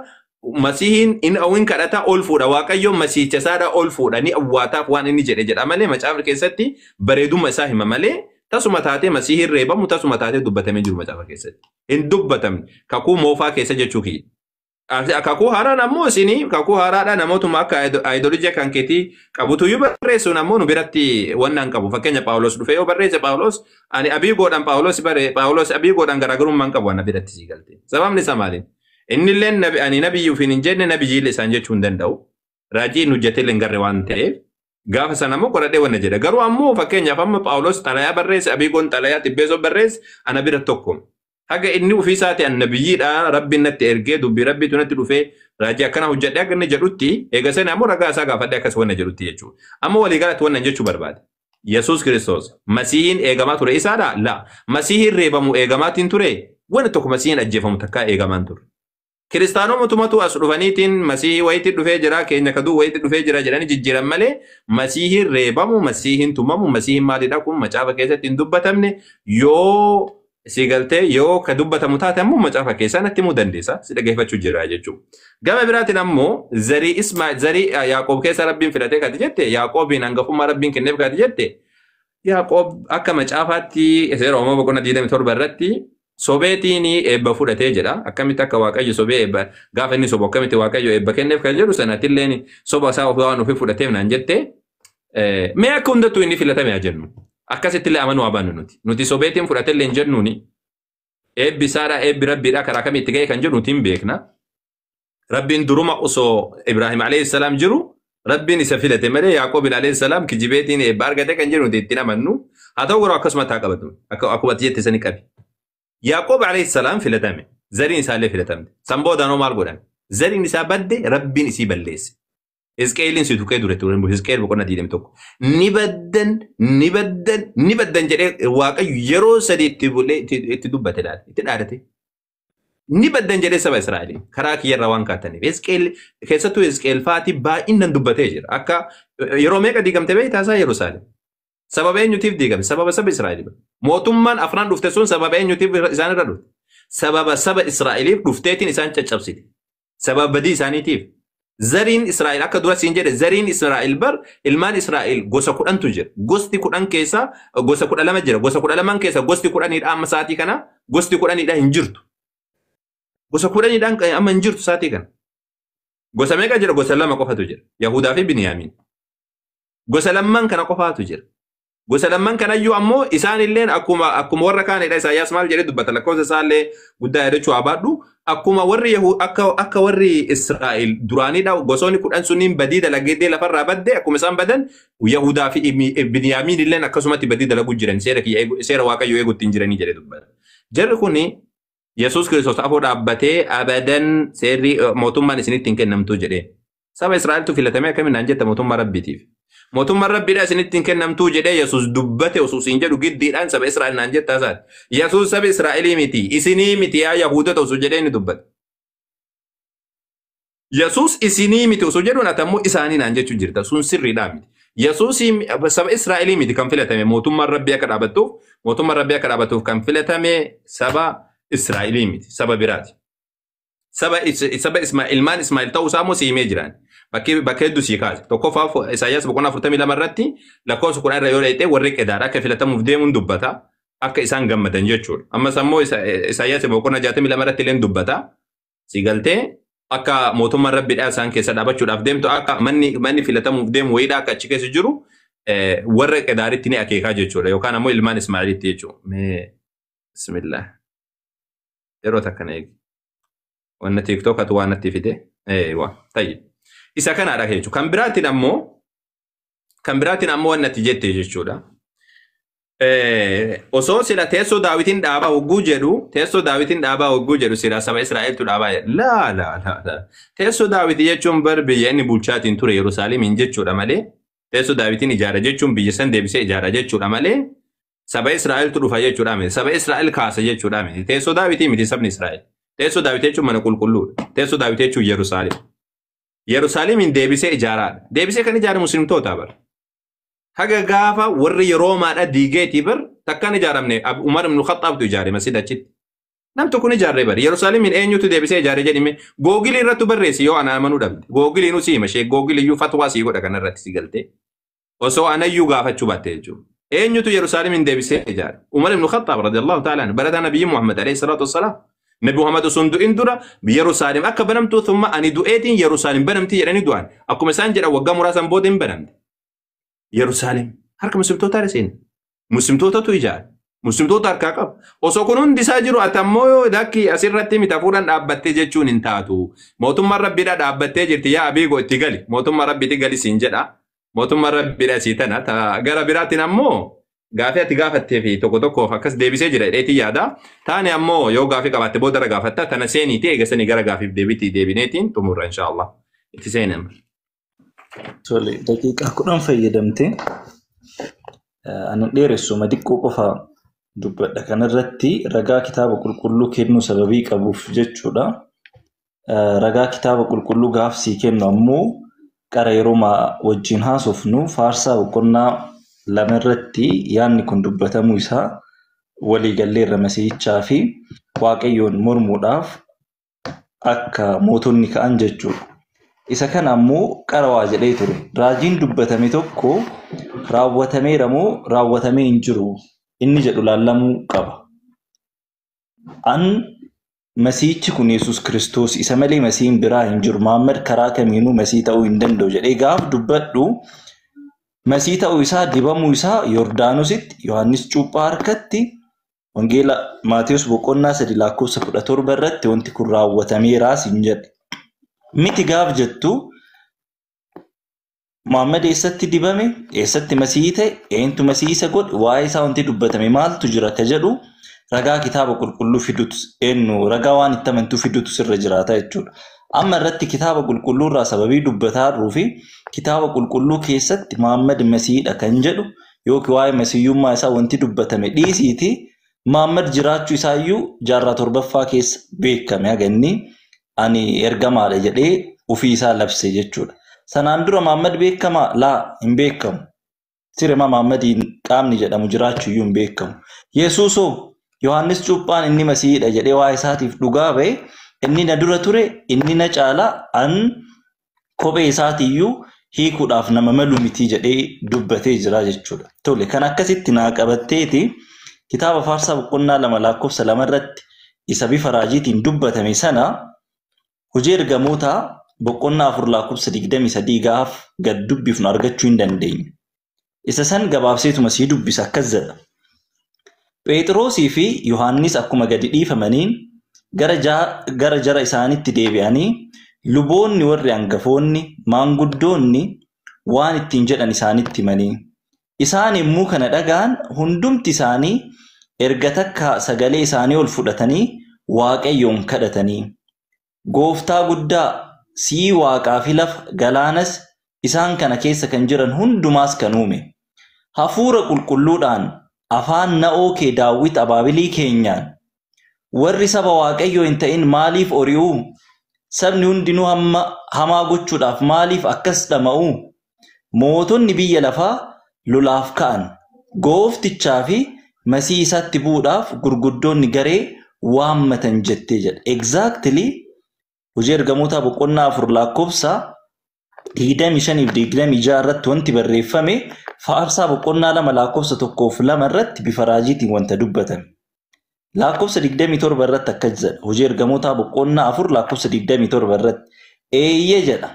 Masiihiin in kadhata ol fuudha. Waaqayyoon masiihicha isaadha ol fuudha. Ni awwaataaf waan inni jedhe jedha malee macaafa keessatti bareedumma isaa hima malee tasuma taatee Masiihiin reebamu tasuma taatee dubbatamee jiru macaafa keessatti. Hin dubbatamne kakuu moofaa keessa jechuu kiyya. Kakuu haaraan ammoo isinii kakuu haaraadha namootuma akka aayidolojii kan keetii qabutu yoo barreessuun ammoo nu biratti wanna hin qabu. Fakkeenya Phaawulos dhufee yoo barreesse Phaawulos ani abii godhan Phaawulos bare Phaawulos abii godhan garaagarummaa hin qabu ana biratti sii galte. Sababni isaa maali? Inni illee ani nabiyyi ofiin hin jenne nabiyyi isaan jechuu hin danda'u. Raajii inni hojjetee illee hin garre waan ta'eef. Gaafa sana ammoo qoradhee wanna jedha. Garuu ammoo fakkeenyaaf amma Phaawulos xalayaa barreesse Abiigoon xalayaa Xibbeesoo barreesse ana bira tokko. Haga inni ofii isaati an nabiyyiidha Rabbiin natti ergee dubbii Rabbiitu natti dhufee raajii akkana hojjedhee akka inni jedhutti eega sana ammoo ragaa isaa gaafadhee akkas wanna jedhutti jechuudha. Amma waliigalatti wanna jechuu barbaade. Yesuus Kiristoos Masiihiin eegamaa ture isaadha? La. Masiihiin reebamu eegamaatiin ture? Wanni tokko Masiihiin ajjeefamu takkaa eegamaan ture. Kiristaanomutumatu as dhufaniitiin Masiihii wayiitti dhufee jira keenya kaduu wayiitti dhufee jira jedhanii jijjiiran malee Masiihiin reebamu Masiihiin tumamu Masiihiin maalidha kun macaafa keessatti hin dubbatamne yoo Si galtee yoo ka dubbatamu taate ammoo macaafa keessaa natti himuu dandeessa. Si dhaggeeffachuu jira jechuudha. Gama biraatiin ammoo zarii Ismaa'eel zarii Yaaqoob keessa Rabbiin filatee kati jette, Yaaqoobiin hangafummaa Rabbiin kenneef kati jette, Yaaqoob akka macaafaatti seera Uumamaa boqonnaa 27 irratti sobeetiin eebba fudhatee jedha. Akkamitti akka Waaqayyo sobee eebba, gaafa inni sobu akkamitti Waaqayyo eebba kenneef kan jedhu sanatillee soba isaa of waan ofii fudhateef naan jette. Mee akka hundattuu inni filatame haa jennu. Akkasitti illee amanuu haa baannu nuti. Nuti sobeetiin fudhatellee hin jennuuni. Eebbi isaadha, eebbi Rabbiidha, karaa kamii itti ga'e kan jedhu nuti hin beekna. Rabbiin duruma osoo Ibraahim alayhi salaam jiru Rabbiin isa filate malee Yaaqoobiin alayhi salaam kijibeetiin eebba argate kan jedhu nuti ittiin amannu. Haa ta'u garuu akkasuma taa qabatu. Akkuma ati jette sani qabi. Yaaqoob alayhi salaam filatame. Zariin isaallee filatamte. San boodaanoo maal godhan? Zariin isaa badde, Rabbiin isii balleesse. Hizqeeliin si tuqee dure ture, Hizqeel boqonnaa 21. Ni baddan, ni baddan, ni baddan jedhee Waaqayyo yeroo sadii itti bulee itti dubbate laata, itti dhaadate. Ni baddan jedhee saba Israa'el karaa kiyyarraa waan kaataniif. Hizqeel keessattuu Hizqeel fa'aati baay'inaan dubbatee jira. Akka yeroo meeqa diigamte beektaa isaa Yerusaalem? Sababa eenyutiif diigame? Sababa saba Israa'el. Mootummaan afran dhufte sun sababa eenyutiif isaan irra dhufte? Sababa saba Israa'eliif dhufteetiin isaan caccabsite. Sababa badii isaaniitiif. Zariin Israa'el akka dura siin jedhe, zariin Israa'el bar ilmaan Israa'el gosa 10tu jira. Gosti 10 keessa gosa 12 jira. Gosa 12n keessa gosti 10dha amma sa'aatii kana gosti 10dha hin jirtu. Gosa 10dhaan amma hin jirtu sa'aatii kana. Gosa meeqa jira? Gosa lama qofatu jira. Yahudaa fi Biniyaamiin. Gosa lamman kana qofaatu jira. Gosa lamman kanayyuu ammoo isaan illeen akkuma warra kaanidha. Isaayyaas maal jedhee dubbata? Lakkoofsa isaallee guddaa yaadachuu haa baadhu. Akkuma warri Yahuu akka warri Israa'el duraanidha, gosoonni 10 sunniin badii dalagee lafarraa badde, akkuma isaan badan Yahudaa fi Biniyaamiin illeen akkasumatti badii dalaguu jiran, seera kiyya seera Waaqayyoo eeguutti hin jiranii jedhee dubbata. Jarri kuni Yesuus Kiristoos afoo dhaabbatee abadan seerri mootummaan isinitti hin kennamtuu jedhee. Saba Israa'eltu filatamee akkamiin naan jetta mootummaa Rabbiitiif? Mootummaan Rabbiidha isinitti hin kennamtuu jedhee Yesuus dubbate osoo siin jedhu giddiidhaan saba Israa'el naan jettaa isaati. Yesuus saba Israa'elii miti, isinii miti yaa Yahuudota osoo jedhee inni dubbate. Yesuus isinii miti osoo jedhuun ati ammoo isaanii naan jechuu jirta. Sun sirriidhaa miti. Yesuus saba Israa'elii miti kan filatame mootummaan Rabbii akka dhaabattuuf, mootummaan Rabbii akka dhaabattuuf kan filatame saba Israa'elii miti, saba biraati. Saba Ismaa'il, ilmaan Ismaa'il ta'uu isaa immoo si himee jiraan. Bakka hedduu sii kaase. Tokkoffaa Isaayyaas boqonnaa 42 irratti lakkoofsa 10 irra yoo dhayxe warri Qedaar akka filatamuuf deemuun dubbata. Akka isaan gammadan jechuudha. Ammas ammoo Isaayyaas boqonnaa 62 irratti illee dubbata. Si galtee akka mootummaan Rabbiidhaa isaan keessa dhaabachuudhaaf deemtu, akka manni filatamuuf deemu wayiidhaa akka achi keessa jiru warra Qedaaritti ni akeekaa jechuudha. Yookaan ammoo ilmaan Ismaa'ilitti jechuudha. Mee bismillah. Yeroo takka na eegi. Wanna TikTok atu waan natti fide. Eewa. Tayyib. Isa kanaadha jechuudha. Kan biraatiin ammoo wanna ati jette jechuudha. Osoo sila teessoo Daawitiin dhaabaa hogguu jedhu, teessoo Daawitiin dhaabaa hogguu jedhu, sila saba Israa'eltu dhaabaa jedhu. Laa laa laa laa. Teessoo Daawiti jechuun bar biyya inni bulchaatiin ture Yerusaalemiin jechuudha malee, teessoo Daawitiin ijaara jechuun biyya san deebisee ijaara jechuudha malee saba Israa'eltu dhufa jechuudha miti. Saba Israa'el kaasa jechuudha miti. Teessoo Daawitii miti sabni Israa'el. Teessoo Daawit jechuun mana qulqulluudha. Teessoo Daawit jechuun Yerusaalem. Yerusaalemiin deebisee ijaaraadha. Deebisee kan ijaare musliimtoota bara. Haga gaafa warri Roomaadha diigeetii bar takkaan ijaaramne. Umar ibn Khattaabtu ijaare masjida achitti. Nam tokko ni ijaarre bari. Yerusaalemiin eenyutu deebisee ijaare jedhime Googilii irratti barreessi yoo ana amanuu dhabde. Googiliin si hima, ishee Googilii iyyuu fatwaa sii godha kanarratti si galtee. Osoo anayyuu gaafachuu baatte jechuudha. Eenyutu Yerusaalemiin deebisee ijaare? Umar ibn Khattaab radiyallahu ta'ala anhu, barataa Nabiyyi Muhammad alayhi salaatu wassalaam. Nabi Muhammad osoo hin du'in dura Yerusaalem akka banamtu, thumma ani du'eetiin Yerusaalem banamti jedhanii du'an. Akkuma isaan jedhan waggaa muraasan booda hin banamte. Yerusaalem harka muslimtootaa seene. Muslimtootatu ijaare. Muslimtoota harkaa qaba. Osoo kun hundi isaa jiru ati ammoo lakki asirratti miti hafuuraan dhaabbattee jechuun hin taatu. Mootummaan Rabbiidha dhaabbattee jirti, yaa abiigoo itti gali. Mootummaan Rabbiitti gali siin jedha. Mootummaan Rabbiidha sii tana. Gara biraatiin ammoo gaafii ati gaafattee fi tokko tokkoof akkas deebisee jira jedheetii yaada. Taane ammoo yoo gaafii qabaatte booda irra gaafatta. Tana seeniiti eegasanii gara gaafiif deebiitti deebineetiin xumurra inshaallah. Itti seenama. Tole, daqiiqaa 10 fayyadamtee ani dheeressuma xiqqoo qofa dubbadha. Kanarratti ragaa kitaaba qulqulluu kennuu sababii qabuuf jechuudha. Ragaa kitaaba qulqulluu gaaf sii kennu ammoo qara yeroo wajjin haasofnu Faarsaa boqonnaa 2 irratti yaadni kun dubbatamuu isaa Waliigalleerra Masiihichaa fi Waaqayyoon mormuudhaaf akka mootonni ka'an jechuudha. Isa kana ammoo qarawaa jedhee ture. Raajiin dubbatame tokko raawwatameera moo raawwatamee hin jiru inni jedhu laallamuu qaba. An Masiihichi kun Yesuus Kiristoos isa malee Masiihiin biraa hin jiru. Muhammad karaa kamiinuu Masiih ta'uu hin danda'u jedhee gaaf dubbadhu Masiih ta'uu isaa dibamuu isaa Yordaanositti Yohaannis Cuuphaa harkatti Wangeela Maatewos boqonnaa 3 lakkoofsa 17 irratti wanti kun raawwatameeraas hin jedhe. Miti gaaf jettu Muhammad eessatti dibame, eessatti Masiihii ta'e, eentu Masiihii isa godhe, waa'ee isaa wanti dubbatame maaltu jira ka jedhu ragaa kitaaba qulqulluu fidutu eenyu ragaa waan itti amantuu fidutu sirra jiraata jechuudha. Amma irratti kitaaba qulqulluu irraa sababii dubbataa jirruu fi kitaaba qulqulluu keessatti Muhammad Masiihiidha kan jedhu yookiin waa'ee masiiyyummaa isaa wanti dubbatame dhiisiiti Muhammad jiraachuu isaayyuu jaarraa torbaffaa keessa beekame haga inni ani ergamaadha jedhee ofii isaa labse jechuudha. Sanaan dura Muhammad beekamaa? Laa, hin beekamu. Sirima Muhammadiin qaamni jedhamu jiraachuu iyyuu hin beekamu. Yesuusoo Yohaannis Cuuphaan inni Masiihiidha jedhee waa'ee isaatiif dhugaa ba'e inni na dura ture inni na caala an kophee isaatiiyyuu hiikuudhaaf nama malu miti jedhee dubbatee jira jechuudha. Tole kan akkasitti naa qabatteeti kitaaba Faarsaa boqonnaa 2 lakkoofsa 2 irratti isa bifa raajiitiin dubbatame sana hojii ergamootaa boqonnaa 4 lakkoofsa 23 gaaf gad dubbifnu argachuu hin dandeenyu. Isa san gabaabseetuma sii dubbisa akkas jedha. Phexrosii fi Yohaannis akkuma gadi dhiifamaniin gara jara isaanitti deebi'anii luboonni warri hangafoonni maanguddoonni waan ittiin jedhan isaanitti himanii. Isaan yommuu kana dhaga'an hundumti isaanii erga takka sagalee isaanii ol fudhatanii Waaqayyoon kadhatanii. Gooftaa guddaa sii waaqaa fi lafa galaanas isaan kana keessa kan jiran hundumaas kan uume. Hafuura qulqulluudhaan afaan na'oo kee Daawit abaabilii keenyaan warri saba Waaqayyoo hin ta'in maaliif ori'uu? Sabni hundinuu hamma hamaa gochuudhaaf maaliif akkas dhama'uu? Mootonni biyya lafaa lolaaf ka'an gooftichaa fi masii isaatti bu'uudhaaf gurguddoonni garee waammatan jettee jedha. Exactly hojii ergamootaa boqonnaa 4 lakkoofsa 25 fi 26 irratti wanti barreeffame Faarsaa boqonnaa 2 lakkoofsa 1 fi 2 irratti bifa raajiitiin wanta dubbatame. Lakkoofsa 27 irratti akkas jedha. Hojii ergamootaa boqonnaa 4 lakkoofsa 27 irratti eeyyee jedha.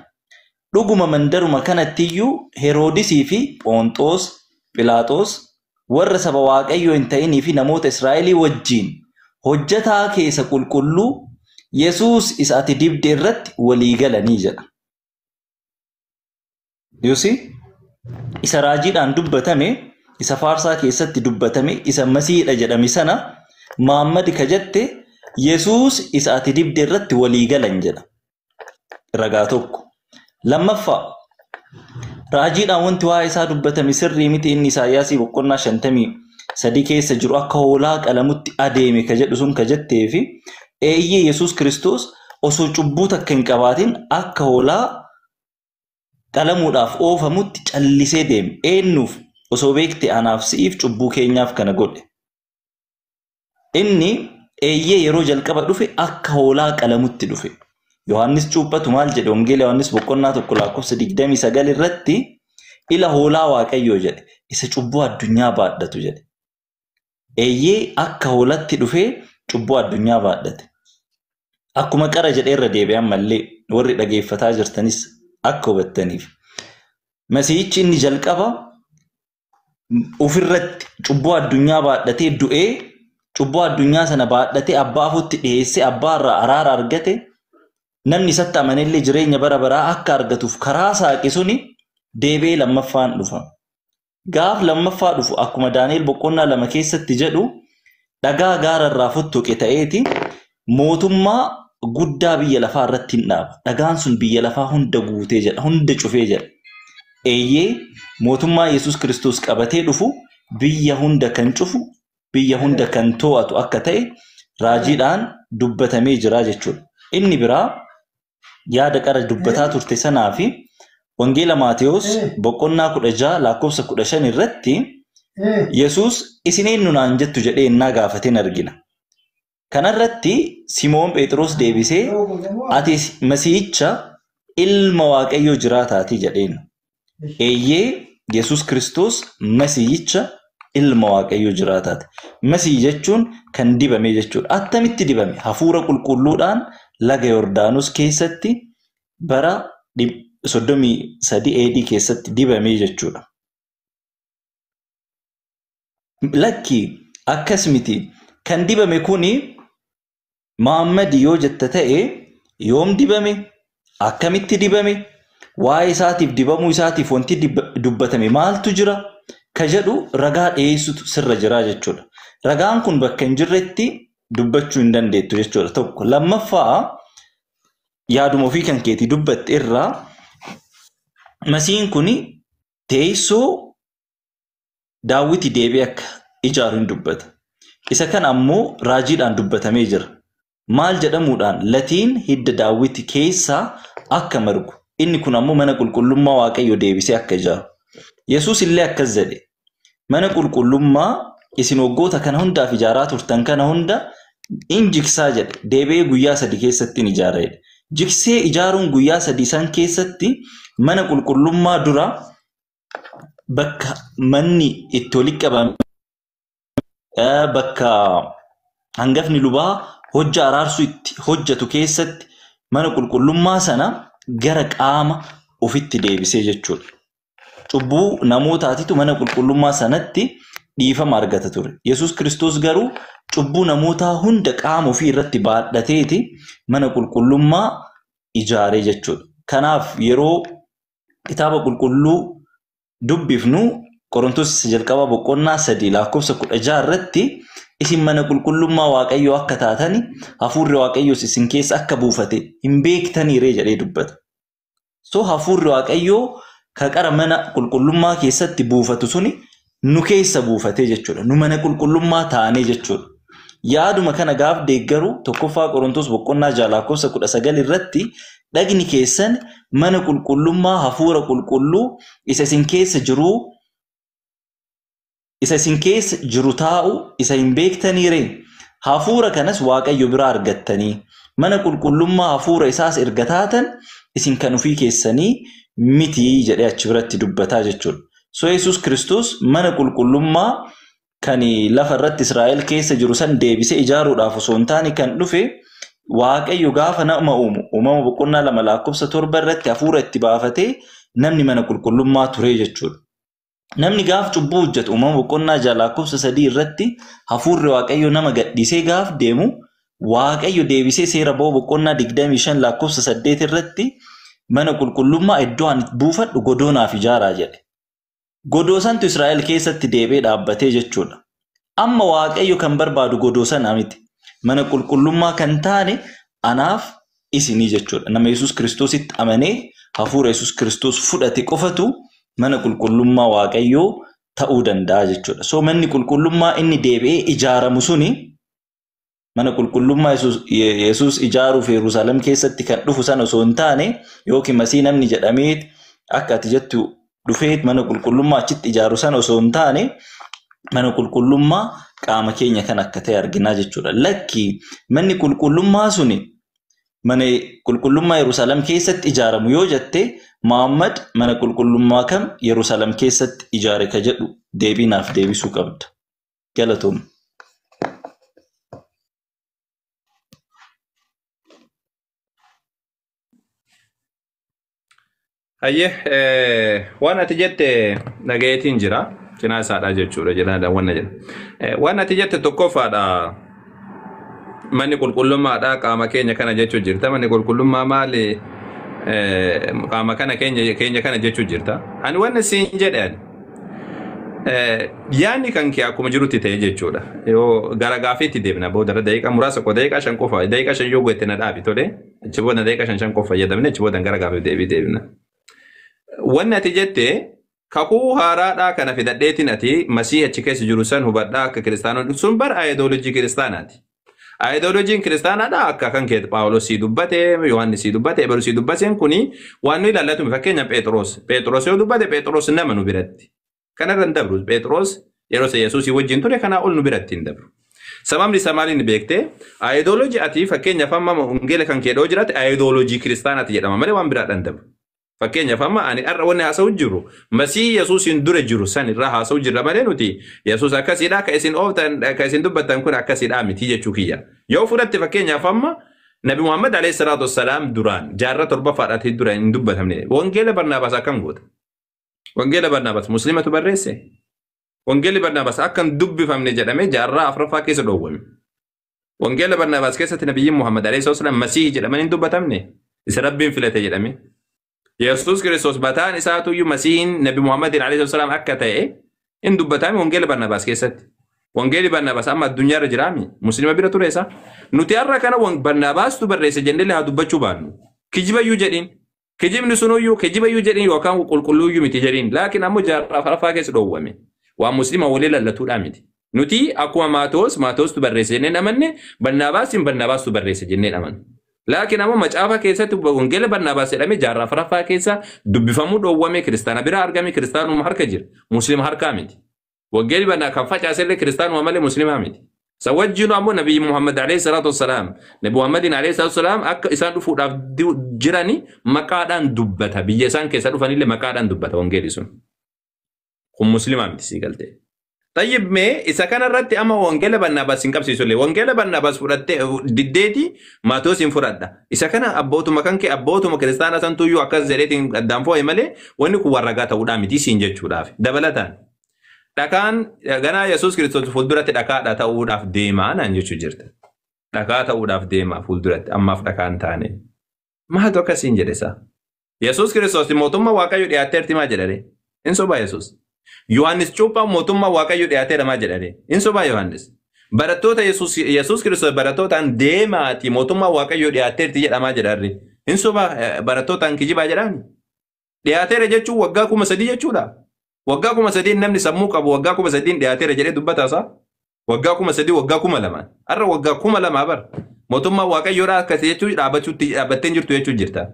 Dhuguma mandaruma kanattiyyuu Heroodisii fi Phonxoos, Philaaxoos warra saba Waaqayyoo hin ta'inii fi namoota Israa'elii wajjin hojjetaa keessa qulqulluu Yesuus isa ati dibde irratti walii galanii jedha. You see? Isa raajiidhaan dubbatame, isa faarsaa keessatti dubbatame, isa masiidha jedhame sana Muhammad ka jette Yesuus isa ati dibde irratti walii galan jedha. Ragaa tokko. Lammaffaa raajiidhaan wanti waa'ee isaa dubbatame sirrii miti inni Isaayyaasii boqonnaa 53 keessa jiru akka hoolaa qalamutti adeeme ka jedhu sun ka jettee fi eeyyee Yesuus Kiristoos osoo cubbuu takka hin qabaatin akka hoolaa qalamuudhaaf oofamutti callisee deeme. Eenyuuf osoo beekte anaaf si'iif cubbuu keenyaaf kana godhe. Inni eeyyee yeroo jalqaba dhufe akka hoolaa qalamutti dhufe. Yohaannis cuuphatu maal jedhe? Wangeela Yohaannis boqonnaa 1 lakkoofsa 29 irratti ila hoolaa Waaqayyoo jedhe. Isa cubbuu addunyaa baadhatu jedhe. Eeyyee akka hoolatti dhufee cubbuu addunyaa baadhate. Akkuma qara jedhee irra deebi'an mallee warri dhageeffataa jirtanis akka hubattaniif. Masiihichi inni jalqaba ofirratti cubbuu addunyaa baadhatee du'ee cubbuu addunyaa sana baadhatee abbaa afutti dhiyeessee abbaa irraa araara argate namni isatti amanellee jireenya bara baraa akka argatuuf karaa saaqe suni deebi'ee lammaffaan dhufa. Gaaf lammaffaa dhufu akkuma Daani'el boqonnaa 2 keessatti jedhu dhagaa gaara irraa fottoqe ta'eeti mootummaa guddaa biyya lafaa irratti hin dhaaba. Dhagaan sun biyya lafaa hunda guutee jedha, hunda cufee jedha. Eeyyee mootummaa Yesuus Kiristoos qabatee dhufu biyya hunda kan cufu, biyya hunda kan to'atu akka ta'e raajiidhaan dubbatamee jira jechuudha. Inni biraa yaada qara dubbataa turte sanaa fi Wangeela Maatewos boqonnaa 16 lakkoofsa 15 irratti Yesuus isin eenyu naan jettu jedhee innaa gaafateen argina. Kanarratti Simoon Phexros deebisee ati Masiihicha ilma Waaqayyoo jiraataatii jedheen. Eeyyee Yesuus Kiristoos Masiihicha ilma Waaqayyoo jiraataati. Masiih jechuun kan dibame jechuudha. Attamitti dibame? Hafuura qulqulluudhaan laga Yordaanos keessatti bara 33 AD keessatti dibame jechuudha. Lakki akkas miti. Kan dibame kuni Muhammad yoo jetta ta'e yoom dibame? Akkamitti dibame? Waa'ee isaatiif dibamuu isaatiif wanti dubbatame maaltu jira? Ka jedhu ragaa dhiyeessutu sirra jira jechuudha. Ragaan kun bakka hin jirretti dubbachuu hin dandeettu jechuudha. Tokko lammaffaa yaaduma ofii kan keetii dubbatte irraa Masiihiin kun teessoo Daawiti deebi'ee akka ijaaru hin dubbata. Isa kana ammoo raajiidhaan dubbatamee jira. Maal jedhamuudhaan latiin hidda Daawiti keessaa akka margu. Inni kun ammoo mana qulqullummaa Waaqayyoo deebisee akka ijaaru. Yesuus illee akkas jedhe. Mana qulqullummaa isin waggoota kana hundaaf ijaaraa turtan kana hunda in jigsaa jedhe. Deebi'ee guyyaa 3 keessatti in ijaara jedhe. Jigsee ijaaruun guyyaa 3 san keessatti mana qulqullummaa dura bakka manni itti walitti qabame bakka hangafni lubaa hojja araarsuu itti hojjetu keessatti mana qulqullummaa sana gara qaama ofitti deebisee jechuudha. Cubbuu namootaatitu mana qulqullummaa sanatti dhiifama argata ture. Yesuus Kiristoos garuu cubbuu namootaa hunda qaama ofii irratti baadhateeti mana qulqullummaa ijaaree jechuudha. Kanaaf yeroo kitaaba qulqulluu dubbifnu Qorontos jalqaba boqonnaa 3 lakkoofsa 16 irratti isin mana qulqullummaa Waaqayyoo akka taatani hafuurri Waaqayyoos isin keessa akka buufate hin beektaniiree jedhee dubbata. So hafuurri Waaqayyoo ka qara mana qulqullummaa keessatti buufatu suni nu keessa buufatee jechuudha. Nu mana qulqullummaa taanee jechuudha. Yaaduma kana gaaf deeggaru tokkoffaa Qorontos boqonnaa 6 lakkoofsa 19 irratti dhagni keessan mana qulqullummaa hafuura qulqulluu isa isin keessa jiru isa isin keessa jiru taa'u isa hin beektaniiree hafuura kanas Waaqayyo biraa argattanii mana qulqullummaa hafuura isaas erga taatan isin kan ofii keessanii miti jedhee achi biratti dubbataa jechuudha. So Yesuus Kiristoos mana qulqullummaa kan lafa irratti Israa'el keessa jiru san deebisee ijaaruudhaaf osoo hin taane kan dhufe Waaqayyo gaafa nama uumu uumama boqonnaa 2 lakkoofsa 7 irratti hafuura itti baafatee namni mana qulqullummaa ture jechuudha. Namni gaaf cubbuu hojjetu uumama boqonnaa 6 lakkoofsa 3 irratti hafuurri Waaqayyo nama gadhiisee gaaf deemu Waaqayyo deebisee seera ba'uu boqonnaa 25 lakkoofsa 8 irratti mana qulqullummaa iddoo ani buufadhu godoo naaf ijaaraa jedhe. Godoo santu Israa'el keessatti deebi'ee dhaabbatee jechuudha. Amma Waaqayyo kan barbaadu godoo sana miti. Mana qulqullummaa kan taane anaaf isinii jechuudha. Nama Yesuus Kiristoositti amanee hafuura Yesuus Kiristoos fudhate qofatu mana qulqullummaa Waaqayyoo ta'uu danda'a jechuudha. So manni qulqullummaa inni deebi'ee ijaaramu suni mana qulqullummaa Yesuus ijaaruuf Yerusaalem keessatti kan dhufu sana osoo hin taane yookiin Masii namni jedhamee akka ati jettu dhufee mana qulqullummaa achitti ijaaru sana osoo hin taane mana qulqullummaa qaama keenya kan akka ta'e arginaa jechuudha. Lakki manni qulqullummaa suni mana qulqullummaa Yerusaalem keessatti ijaaramu yoo jette Muhammad mana qulqullummaa kam Yerusaalem keessatti ijaare ka jedhu deebii naaf deebisuu qabda. Galatoom. Hayyee waan ati jette dhagayeetiin jira. Cinaa isaadha jechuudha jedha wanna jedha. Waan ati jette tokkoffaadha. Manni qulqullummaadha qaama keenya kana jechuu jirta. Manni qulqullummaa maali? Qaama kana keenya kana jechuu jirta. Ani wanna siin jedhe ani. Yaanni kan kee akkuma jirutti ta'e jechuudha. Yoo gara gaaffiitti deemna booda daqiiqaa muraasa qofa daqiiqaa 5 qofa daqiiqaa 5 yoo goote na dhaabi tole achi booda daqiiqaa 5 qofa fayyadamne achi booda gara gaaffiif deebii deebina. Wanni ati jette kakuu haaraadhaa kana fidadheetiin ati Masii achi keessa jiru san hubadhaa akka kiristaanonni sun bar aayidooloojii kiristaanaati. Aayidooloojiin kiristaanaadhaa akka kan kee Phaawulos sii dubbate, Yohaannis sii dubbate, Ebalu sii dubbateen kuni waan nu ilaallatu fakkeenya Phexros. Phexros yoo dubbate Phexros nama nu biratti. Kanarra hin dabru Phexros Yeroo isa Yesuusii wajjin ture kanaa ol nu biratti hin dabru. Sababni isaa maaliin beektee aayidooloojii ati fakkeenyaaf amma wangeela kan keedhoo jiraate aayidooloojii kiristaanaati jedhama malee waan biraadhaan dabru. Fakkeenyaaf amma ani har'a wanni haasa'u jiru Masii Yesuusiin dura jiru san irraa haasa'u jirra malee nuti Yesuus akkasiidha ka isin ooftan ka isin dubbattan kun akkasiidha miti jechuu kiyya. Yoo fudhatte fakkeenyaaf amma Nabi Muhammad alayhi salaatu wassalaam duraan jaarraa torbaffaadhaatti dura hin dubbatamne. Wangeela Barnaabaas akkam goota? Wangeela Barnaabaas musliimatu barreesse? Wangeelli Barnaabaas akka hin dubbifamne jedhamee jaarraa afuraffaa keessa dhoowwame. Wangeela Barnaabaas keessatti nabiyyiin Muhammad alayhi salaatu wassalaam Masiihii jedhamanii hin dubbatamne. Isa Rabbiin filate jedhame. Yesuus Kiristoos mataan isaatuyyuu Masiihiin Nabi Muhammadin alayhi salaatu wassalaam akka ta'e hin dubbatame Wangeela Barnaabaas keessatti. Wangeelli Barnaabaas amma addunyaarra jiraami. Musliima bira ture isa. Nuti har'a kana Barnaabaastu barreesse jennee haa dubbachuu baannu. Kijibayyuu jedhiin. Kijibni sunuyyuu kijibayyuu jedhiin yookaan qulqulluuyyuu miti jedhiin. Laakiin ammoo jaarraa afuraffaa keessa dhoowwame. Waan musliima walii lallatuudhaa miti. Nuti akkuma Maatoos Maatoostu barreesse jennee amanne Barnaabaasiin Barnaabaastu barreesse jennee amanne. Laakiin ammoo macaafa keessatti wangeela Barnaabaas jedhamee jaarraa afuraffaa keessa dubbifamuu dhoowwame kiristaana bira argame kiristaanuma harka jira. Musliima harkaa miti. Wangeelli Barnaa kan facaasellee kiristaanuma malee musliimaa miti. Isa wajjin ammoo Nabiyyi Muhammad alayhi salaatu wassalaam Nabi Muhammadin alayhi salaatu wassalaam akka isaan dhufuudhaaf jirani maqaadhaan dubbata. Biyya isaan keessa dhufanillee maqaadhaan dubbata wangeelli sun. Kun musliimaa miti sii galtee. Tayyib mee isa kanarratti amma wangeela Barnaabaas hin qabsiisu illee wangeela Barnaabaas fudhattee diddeeti Maatoos hin fudhadha. Isa kana abbootuma kan kee abbootuma kiristaanaa santuyyuu akkas jedheetiin addaan foo'e malee wanni kun warragaa ta'uudhaa miti siin jechuudhaaf. Dabalataan dhakaan ganaa Yesuus Kiristoos fuulduratti dhakaadha ta'uudhaaf deemaa naan jechuu jirta. Dhakaa ta'uudhaaf deemaa fuulduratti ammaaf dhakaa hin taane. Maaltu akkasiin jedhe isaa? Yesuus Kiristoos mootummaa Waaqayyo dhiyaatteerti maa jedhare? Hin sobaa Yesuus. Yohaannis cuuphaan mootummaa Waaqayyo dhiyaateera maa jedhare? Hin sobaa Yohaannis. Barattoota Yesuus Yesuus Kiristoos barattootaan deemaati mootummaa Waaqayyo dhiyaatteerti jedhamaa jedharre. Hin sobaa barattootaan kijibaa jedhaani. Dhiyaateera jechuun waggaa 3000 jechuudha. Waggaa 3000 namni sammuu qabu waggaa 3000 dhiyaateera jedhee dubbataasaa. Waggaa 3000 waggaa 2000. Har'a waggaa 2000 bara. Mootummaa Waaqayyoodhaa akkasii jechuun dhaabbachuutti dhaabbattee jirtu jechuun jirta.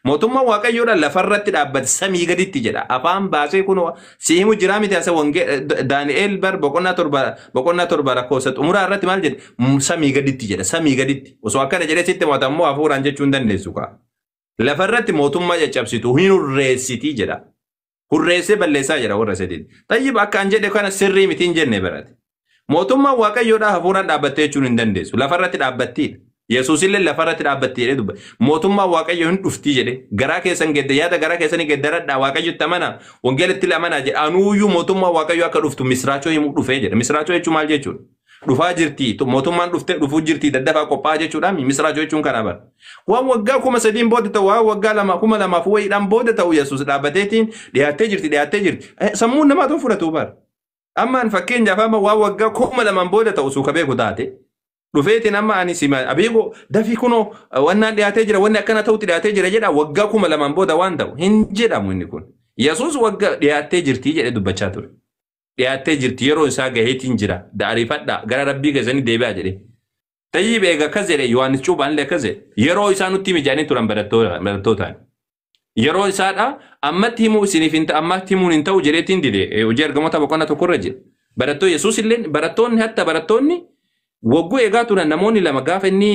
Mootummaa Waaqayyoodhaa lafarratti dhaabbate samii gaditti jedha. Afaan baasee kun si himu jiraa miti asa wangee Daani'eel bar boqonnaa 7 lakkoofsa xumuraa irratti maal jedhe samii gaditti jedha samii gaditti. Osoo akkana jedhee sitti himata ammoo hafuuraan jechuu hin dandeessu kaa. Lafarratti mootummaa caccabsitu hin hurreessitii jedha. Hurreessee balleessaa jedha warra sadiin. Tayyib akka an jedhe kana sirrii miti hin jenne barate. Mootummaan Waaqayyoodhaa hafuuraan dhaabbattee jechuun hin dandeessu. Lafarratti dhaabbattiidha. Yesuusillee lafarratti dhaabbatti jedhee dubbate. Mootummaan Waaqayyoo hin dhuftii jedhe. Garaa keessan gedde yaada garaa keessanii geddaradhaa Waaqayyotti amanaa. Wangeelatti amanaa jedhe. Anuuyyuu mootummaan Waaqayyoo akka dhuftu misraachoo himuu dhufee jedhe. Misraachoo jechuun maal jechuudha? Dhufaa jirti. Mootummaan dhuftee dhufuu jirti. Daddafaa qophaa'aa jechuudha. Misraachoo jechuun kana bara. Waan waggaa 3000 booda ta'u waan waggaa 2000 wayiidhaan booda ta'u Yesuus dhaabbateetiin dhiyaattee jirti dhiyaattee jirti. Sammuun namaatu fudhatu bara. Ammaan fakkeenyaaf amma waan waggaa 2000 booda ta'u suuka beeku taate. Dhufeetiin amma ani sima abiigo dafii kunoo wannaan dhiyaatee jira wanni akkana ta'utti dhiyaatee jira jedha waggaa 2000 booda waan ta'u hin jedhamu inni kun. Yesuus waggaa dhiyaattee jirti jedhee dubbachaa ture. Dhiyaattee jirti yeroo isaa gaheetiin jira ariifadhaa gara rabbii keessanii deebi'aa jedhe. Tayyib eega akkas jedhe Yohaannis cuuphaan illee akkas jedhe yeroo isaa nutti mijaanii turan barattootaan. Yeroo isaadha ammatti himuu isiniif hin ammatti himuun hin ta'u jedheetiin dide hojii ergamoota boqonnaa tokkorra jira. Barattoonni Yesuus illee barattoonni hatta barattoonni wagguu eegaa turan namoonni lama gaafa inni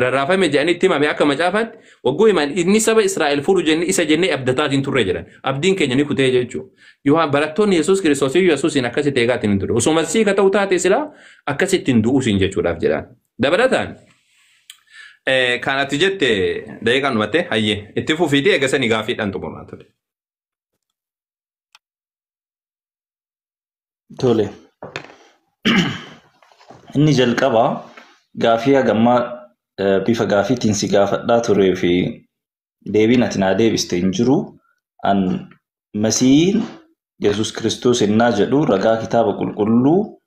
rarraafame jedhanii itti himame akka macaafaatti wagguu himan inni saba Israa'el furu jennee isa jennee abdataatiin turre jedhan. Abdiin keenya ni kutee jechuudha. Yohaan barattoonni Yesuus Kiristoos iyyuu Yesuusiin akkasitti eegaatiin hin ture. Osoo masii ka ta'u taate silaa akkasitti hin du'uusin jechuudhaaf jedhan. Dabalataan kan ati jette daqiiqaan dhumatte hayyee itti fufiitii eegasanii gaaffiidhaan xumuraa ture. Tole. Inni jalqabaa gaafii hagammaa bifa gaafiitiin si gaafadhaa turee fi deebiin ati naa deebiste hin jiru. An Masiihiin Yesuus Kiristoos innaa jedhu ragaa kitaaba qulqulluu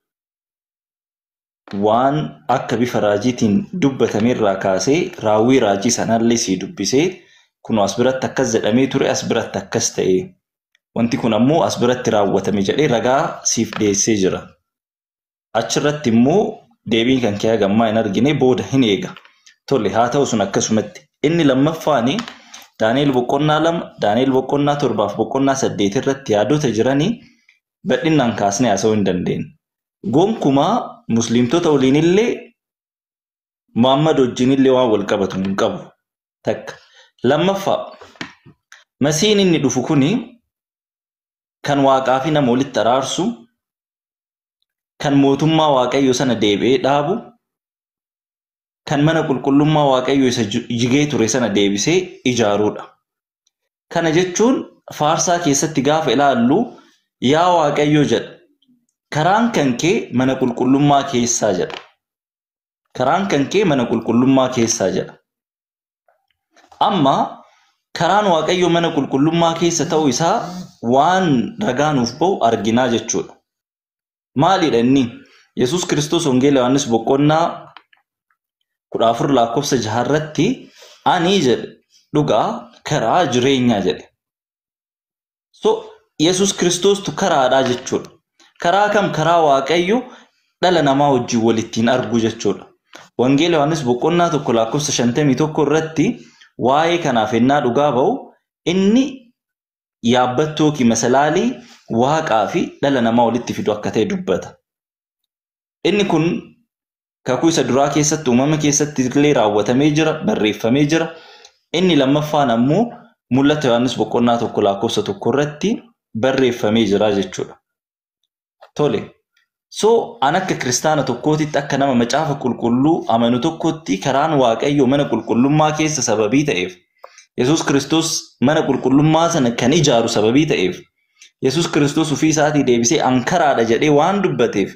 waan akka bifa raajiitiin dubbatame irraa kaasee raawwii raajii sanallee sii dubbisee kun as biratti akkas jedhamee ture as biratti akkas ta'e wanti kun ammoo as biratti raawwatame jedhee ragaa siif dhiyeessee jira. Achirratti immoo deebiin kan kee hagammaa hin argine booda hin eega. Tole haa ta'u sun akkasumatti. Inni lammaffaani Daani'el boqonnaa 2, Daani'el boqonnaa 7 fi boqonnaa 8 irratti yaadota jiranii Bal'inaan kaasnee haasa'uu hin dandeenye. Gonkumaa musliimtota waliinillee Muhammad wajjinillee waan wal qabatu hin qabu. Takka. Lammaffaa Masiin inni dhufu kuni kan waaqaa fi nama walitti araarsu, kan mootummaa waaqayyoo sana deebi'ee dhaabu, kan mana qulqullummaa waaqayyoo isa jigee ture sana deebisee ijaaruudha. Kana jechuun faarsaa keessatti gaafa ilaallu yaa waaqayyoo jedha. Karaan kan kee mana qulqullummaa keessaa jedha. Karaan kan kee mana qulqullummaa keessaa jedha. Amma karaan waaqayyoo mana qulqullummaa keessa ta'uu isaa waan ragaa nuuf ba'u arginaa jechuudha. Maalidha inni? Yesuus Kiristoos Wangeela Yohaannis boqonnaa 14 lakkoofsa 6 irratti ani jedhe dhugaa karaa jireenyaa jedhe. So Yesuus Kiristoostu karaadhaa jechuudha. Karaa kam? Karaa waaqayyo dhala namaa wajjin walittiin argu jechuudha. Wangeela Yohaannis boqonnaa 1 lakkoofsa 51 irratti waa'ee kanaaf ennaa dhugaa ba'u inni yaabbattoo yookiin masalaalii waaqaa fi dhala namaa walitti fidu akka ta'e dubbata. Inni kun kakuu isa duraa keessatti uumama keessatti illee raawwatamee jira, barreeffamee jira. Inni lammaffaan ammoo mul'ata Yohaannis boqonnaa 1 lakkoofsa 1 irratti barreeffamee jira jechuudha. Tole. So an akka kiristaana tokkootitti akka nama macaafa qulqulluu amanu tokkotti karaan waaqayyoo mana qulqullummaa keessa sababii ta'eef Yesuus Kiristoos mana qulqullummaa sana kan ijaaru sababii ta'eef Yesuus Kiristoos ofii isaatii deebisee an karaadha jedhee waan dubbateef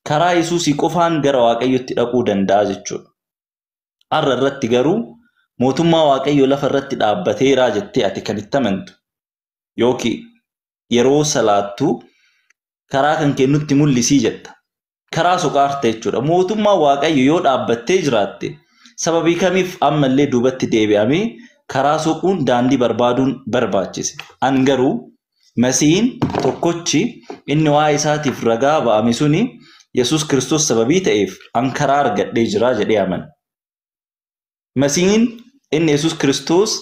karaa Yesuusii qofaan gara waaqayyootti dhaquu danda'a jechuudha. Har'a irratti garuu mootummaa waaqayyoo lafa irratti dhaabbateeraa jettee ati kan itti amantu yookiin yeroo salaattu karaa kan kennutti mul'isii jetta. Karaa soqaarte jechuudha. Mootummaa waaqayyo yoo dhaabbattee jiraatte sababii kamiif ammallee duubatti deebi'amee karaa soquun daandii barbaaduun barbaachise. An garuu Masiihiin tokkochi inni waa'ee isaatiif ragaa ba'ame suni Yesuus Kiristoos sababii ta'eef an karaa argadhee jira jedhee amana. Masiihiin inni Yesuus Kiristoos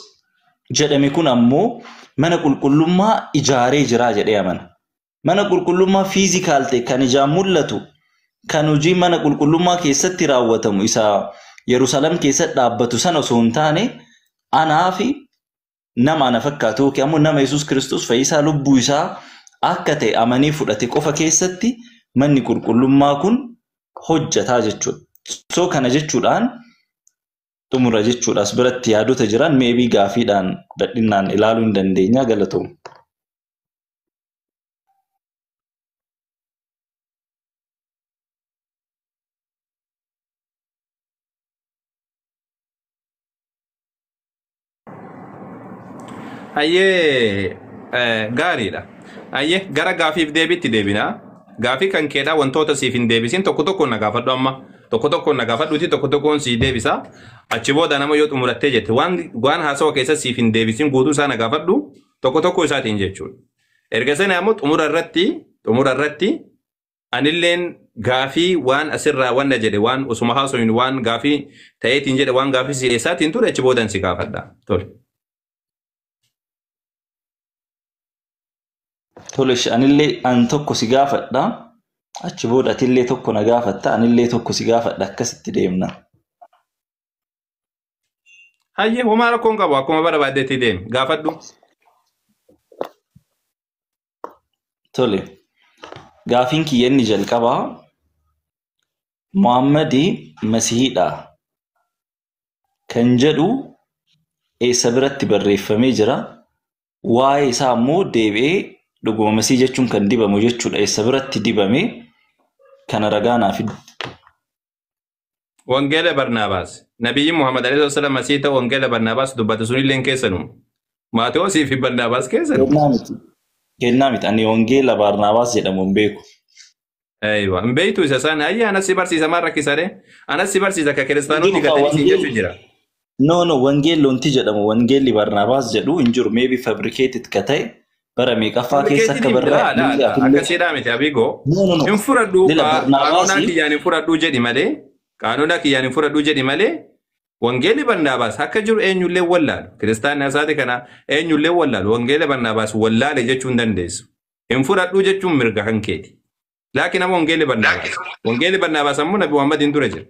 jedhame kun ammoo mana qulqullummaa ijaaree jira jedhee amana. Mana qulqullummaa fiizikaal ta'e kan ijaan mul'atu kan hojii mana qulqullummaa keessatti raawwatamu isa Yerusaalem keessatti dhaabbatu sana osoo hin taane anaa fi nama ana fakkaatu yookiin ammoo nama Yesuus Kiristoos fayyisaa lubbuu isaa akka ta'e amanii fudhate qofa keessatti manni qulqullummaa kun hojjataa jechuudha. So kana jechuudhaan xumura jechuudha. As biratti yaadota jiran meebii gaafiidhaan bal'inaan ilaaluu hin dandeenya. Galatooma. Hayyee gaariidha. Hayyee gara gaafiif deebiitti deebinaa. Gaafii kan keedhaa wantoota siif hin deebisin tokko tokkoon na gaafadhu amma. Tokko tokkoon na gaafadhuuti tokko tokkoon sii deebisa. Achi booda nama yoo xumurattee jette waan haasawa keessa siif hin deebisin guutuu isaa na gaafadhu tokko tokko isaatiin jechuudha. Erga sana ammoo xumura irratti anilleen gaafii waan asirraa wanna jedhe waan osuma haasoyin waan gaafii ta'eetiin jedhe waan gaafii si dhiyeessaatiin ture achi boodan si gaafadha. Tole. Tole anillee an tokko si gaafadha. Achi booda atillee tokko na gaafatta anillee tokko si gaafadha akkasitti deemna. Hayyee homaa rakkoon qabu akkuma barbaaddeetti deemi gaafadhu. Tole gaafiin kiyya inni jalqabaa Muhammadi Masihiidha kan jedhu eessa biratti barreeffamee jira. Waa'ee isaa immoo deebi'ee dhuguma Masihii jechuun kan dibamu jechuudha. Eessa biratti dibame kana ragaa naaf fidi. Wangeela Barnaabaas. Nabiyyi Muhammad alayhi salaam Masihii ta'u Wangeela Barnaabaas dubbate sunillee hin keessanu. Maatewosii fi Barnaabaas keessanu. Kennaa miti. Kennaa miti. Ani Wangeela Barnaabaas jedhamu hin beeku. Aywa. Hin beektu isa isaan ayya anas si barsiisa maal rakkisare? Anas si barsiisa akka kiristaanonni gatanii siin jechuu jira. No no wangeelli wanti jedhamu wangeelli Barnaabaas jedhu hin jiru. Maybe fabricated ka ta'e bara meeqaffaa keessa akka barraa'e. Akkasiidhaa miti Abigo. Hin fudhadhu qaanonaa kiyyaan hin fudhadhu jedhi malee qaanonaa kiyyaan hin fudhadhu jedhi malee wangeelli Barnaabaas akka jiru eenyullee wallaalu. Kiristaanni asaati kana eenyullee wallaalu. Wangeela Barnaabaas wallaale jechuu hin dandeessu. Hin fudhadhuu jechuun mirga kan keeti. Laakiin amma wangeelli Barnaabaas. Wangeelli Barnaabaas ammoo Nabi Muhammadiin dura jira.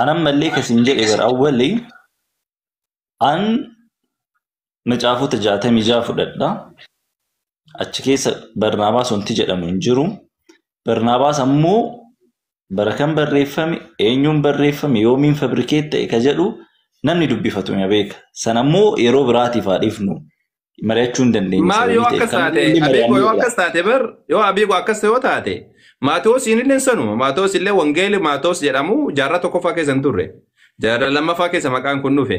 Anammallee kasin jedhe bara awwali an macaafota 66 fudhadha. Achi keessa Barnaabaas wanti jedhamu hin jiru. Barnaabaas ammoo bara kan barreeffame, eenyuun barreeffame, yoomiin fabrikeet ta'e ka jedhu namni dubbifatu ni beeka. Sanammoo yeroo biraatiif haa dhiifnu. Mari'achuu hin dandeenye. Maal yoo akkas taate, Abiigoo yoo akkas taate bar, yoo Abiigoo akkas yoo taate, Maatewos illee sanuma. Maatewos illee wangeelli Maatewos jedhamu jaarraa tokkoffaa keessa hin turre. Jaarraa lammaffaa keessa maqaan kun dhufe.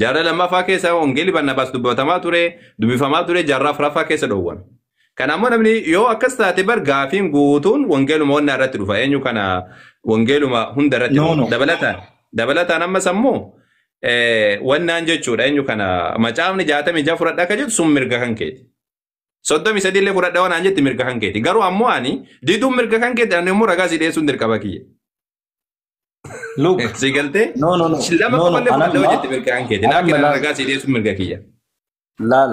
Jaarraa lammaffaa keessa wangeelli Barnaabaas dubbatamaa ture, dubbifamaa ture, jaarraa afuraffaa keessa dhoowwame. Kanaammoo namni yoo akkas taate bar gaafiin guutuun wangeeluma wanna irratti dhufa. Eenyu kana wangeeluma hunda irratti dhufa. Dabalataan dabalataan ammas ammoo wannaan jechuudha. Eenyu kana macaafni 66 fudhadha akka jettu sun mirga kan keeti. 33 illee fudhadha waan jetti mirga kan keeti. Garuu ammoo ani diduun mirga kan keeti, ani immoo ragaa si dhiyeessuun dirqama kiyya. Look. Si galtee? No, no, no. Lama qofallee fudhadha yoo jette mirga kan keeti. Laakiin ani ragaa si dhiyeessuun mirga kiyya. Laal,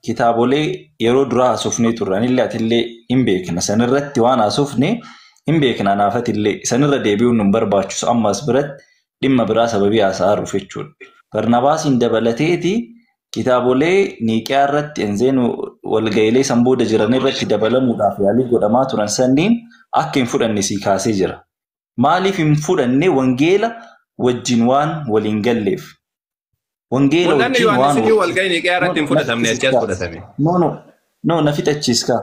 kitaabolee yeroo duraa haasofnee turre anillee atillee hin beekna. Sanirratti waan haasofne hin beekna, anaafatillee sanirra deebi'uun nu barbaachisu ammas biratti dhimma biraa sababii haasa'aa jiruuf jechuudha. Barnaabaasiin dabalateeti kitaabolee Niiqiyaa irratti enzeen walga'iilee san booda jiran irratti dabalamuudhaaf yaalii godhamaa turan sanniin akka hin fudhanne sii kaasee jira. Maaliif hin fudhanne? Wangeela wajjin waan waliin galleef. Wangeela Mul'anni wajjin waan Yohaannis walga'ii Niiqiyaa irratti hin fudhatamne, achi as fudhatame. No, no, no, na fixachiiska.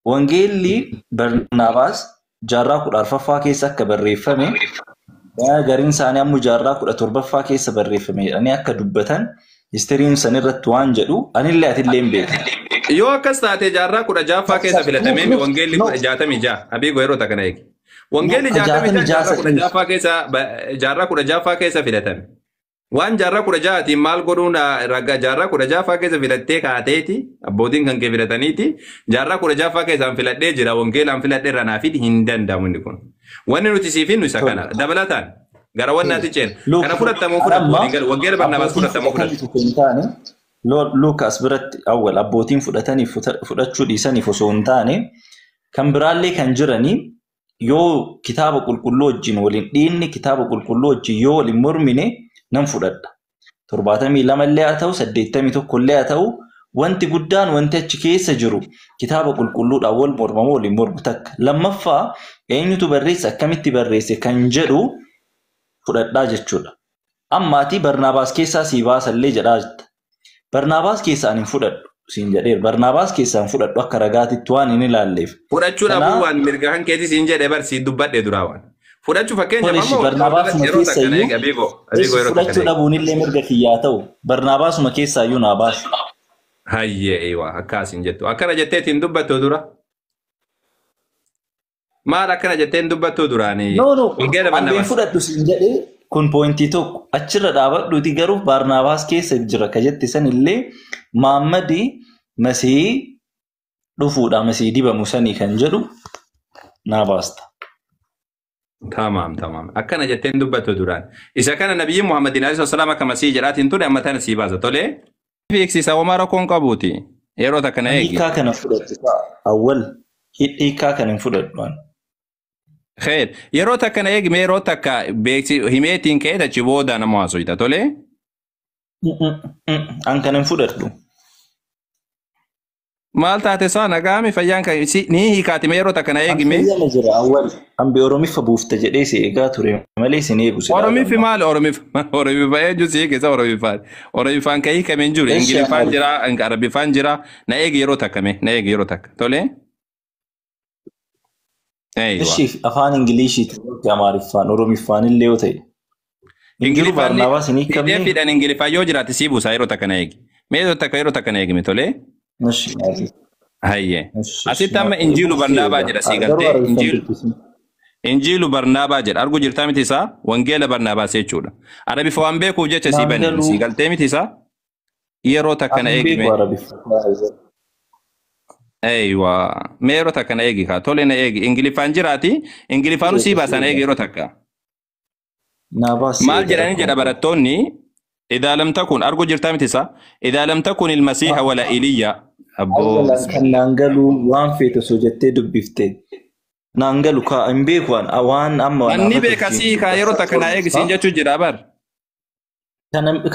Wangeelli Barnaabaas jaarraa 14ffaa keessa akka barreeffame, gariin isaanii ammoo jaarraa 17ffaa keessa barreeffame jedhanii akka dubbatan histiriin san irratti waan jedhu anillee atillee hin beekne. Yoo akkas taate jaarraa 16ffaa keessa filatamee wangeelli 66 Abiigoo yeroo takka na eegi. Wangeelli 66 jaarraa 16ffaa keessa jaarraa 16ffaa keessa filatame. Waan jaarraa 16tiin maal godhuun ragaa jaarraa 16ffaa keessa filattee kaateeti abbootiin kan kee filataniiti jaarraa 16ffaa keessaan filadhee jira wangeelaan filadhee irraa naaf hin danda'amu inni kun. Wanni nuti siif hinnu isa kana. Dabalataan gara wannaatti ceena. Kana fudhattamoo fudhattu waliin galu wangeela Barnaabaas fudhattamoo fudhattu. Luukaas biratti awwal abbootiin fudhatanii fudhachuu dhiisaniif osoo hin taane kan biraallee kan jiranii yoo kitaaba qulqulluu wajjin waliin dhiinne, kitaaba qulqulluu wajjin yoo waliin mormine nan fudhadha. 72 illee haa ta'u, 81 illee haa ta'u, wanti guddaan wanti achi keessa jiru kitaaba qulqulluudhaan wal mormamoo waliin mormu takka. Lammaffaa eenyutu barreesse, akkamitti barreesse kan jedhu fudhadhaa jechuudha. Ammaatii Barnaabaas keessaa sii baasallee jedhaa jirta. Barnaabaas keessaa ani hin fudhadhu siin jedheera. Barnaabaas keessaa hin fudhadhu akka ragaatitti waan hin ilaalleef. Fudhachuu dhabuu waan mirga kan keetii siin jedhe bar sii dubbadhe duraa waan. Fudhachuu fakkeenyaaf ammoo Barnaabaasuma yeroo takka na keessaayyuu eegi Abiigoo Abiigoo yeroo takka na fudhachuu eegi. dhabuun illee mirga kiyyaa ta'u Barnaabaasuma keessaayyuu naa baasa. Hayyee eewa akkas hin jettu. Akkana jetteetiin dubbattu dura. Maal akkana jetteen dubbattu duraanii? No, no, Wangeela hambeen Barnaabaas. fudhadhu siin jedhee kun pointii tokko achirra dhaabadhuuti, garuu Barnaabaas keessa jira ka jette san illee Maammadi Masii dhufuudha, Masii dibamu sanii kan jedhu naa baasta. Tamaam tamaam. Akkana jetteen dubbattu duraan. Isa kana nabiyyi Muhammadin alayhi salaam akka Masii jedhaatiin ture amma tana sii baasa. Tolee. Beeksisa homaa rakkoon qabuuti. Yeroo takka na eegi. Hiikaa kana fudhadhu awwal, hiikaa kana hin fudhadhu ani. Kheer. Yeroo takka na eegi, mee yeroo takka beeksi himeetiin ka'ee achi booda nama haasofta. Tolee. An kana hin fudhadhu. Maal taate isaa nagaami fayyaan kan ni hiikaati, mee yeroo takka na An eegi mee. fayyama jira awwal. An Oromiffa buufta jedhee si eegaa ture malee si eegu si Oromiffi maal Oromiffa Oromiffa eenyu si hiike Oromiffaan Oromiffaan kan hiikame hin jiru. Eessi Ingiliffaan Amaari. jira, Arabiffaan jira, na eegi yeroo takka, mee na eegi yeroo takka, tolee. Eeywa. Eshi afaan Ingiliishiitiin yookiin Amaariffaan Oromiffaan illee yoo ta'e. Hin jiru Ingiliffaan Barnaabaas hin hiikamne. PDFdhaan Ingiliffaan yoo jiraate sii buusaa, yeroo takka na eegi. Mee yeroo takka na eegi mee, tolee. Eshi maali? Hayyee. Eshi Asitti amma maali? Injiilu Barnaabaa jedha sii Garuu galtee Arabiffaan Injiilu dubbisin. Injiilu Barnaabaa jedha argu jirtaa miti isaa wangeela Barnaabaas jechuudha. Arabiffa waan beekuuf jecha sii Naan bane galuu sii galtee miti isaa yeroo takka na an eegi beeku mee. Arabiffa. Eeywa. Mee yeroo takka na eegi kaa, tole na eegi, Ingiliffaan jiraati Ingiliffaanuu sii baasan, eegi yeroo takka. Naa baasi Maal eega jedhanii rakkoon jedha qabu. Barattoonni إذا لم تكن أرجو جرتا متسا إذا لم تكن المسيح ولا إيليا أبو Awwalan kan naan galu waan feete osoo jettee dubbifte. Naan galu kaa hin beeku waan amma waan Anni afatu beeka ittiin sii kaa yeroo dubbataa takka naa eegi siin turre. jechuu jira bar.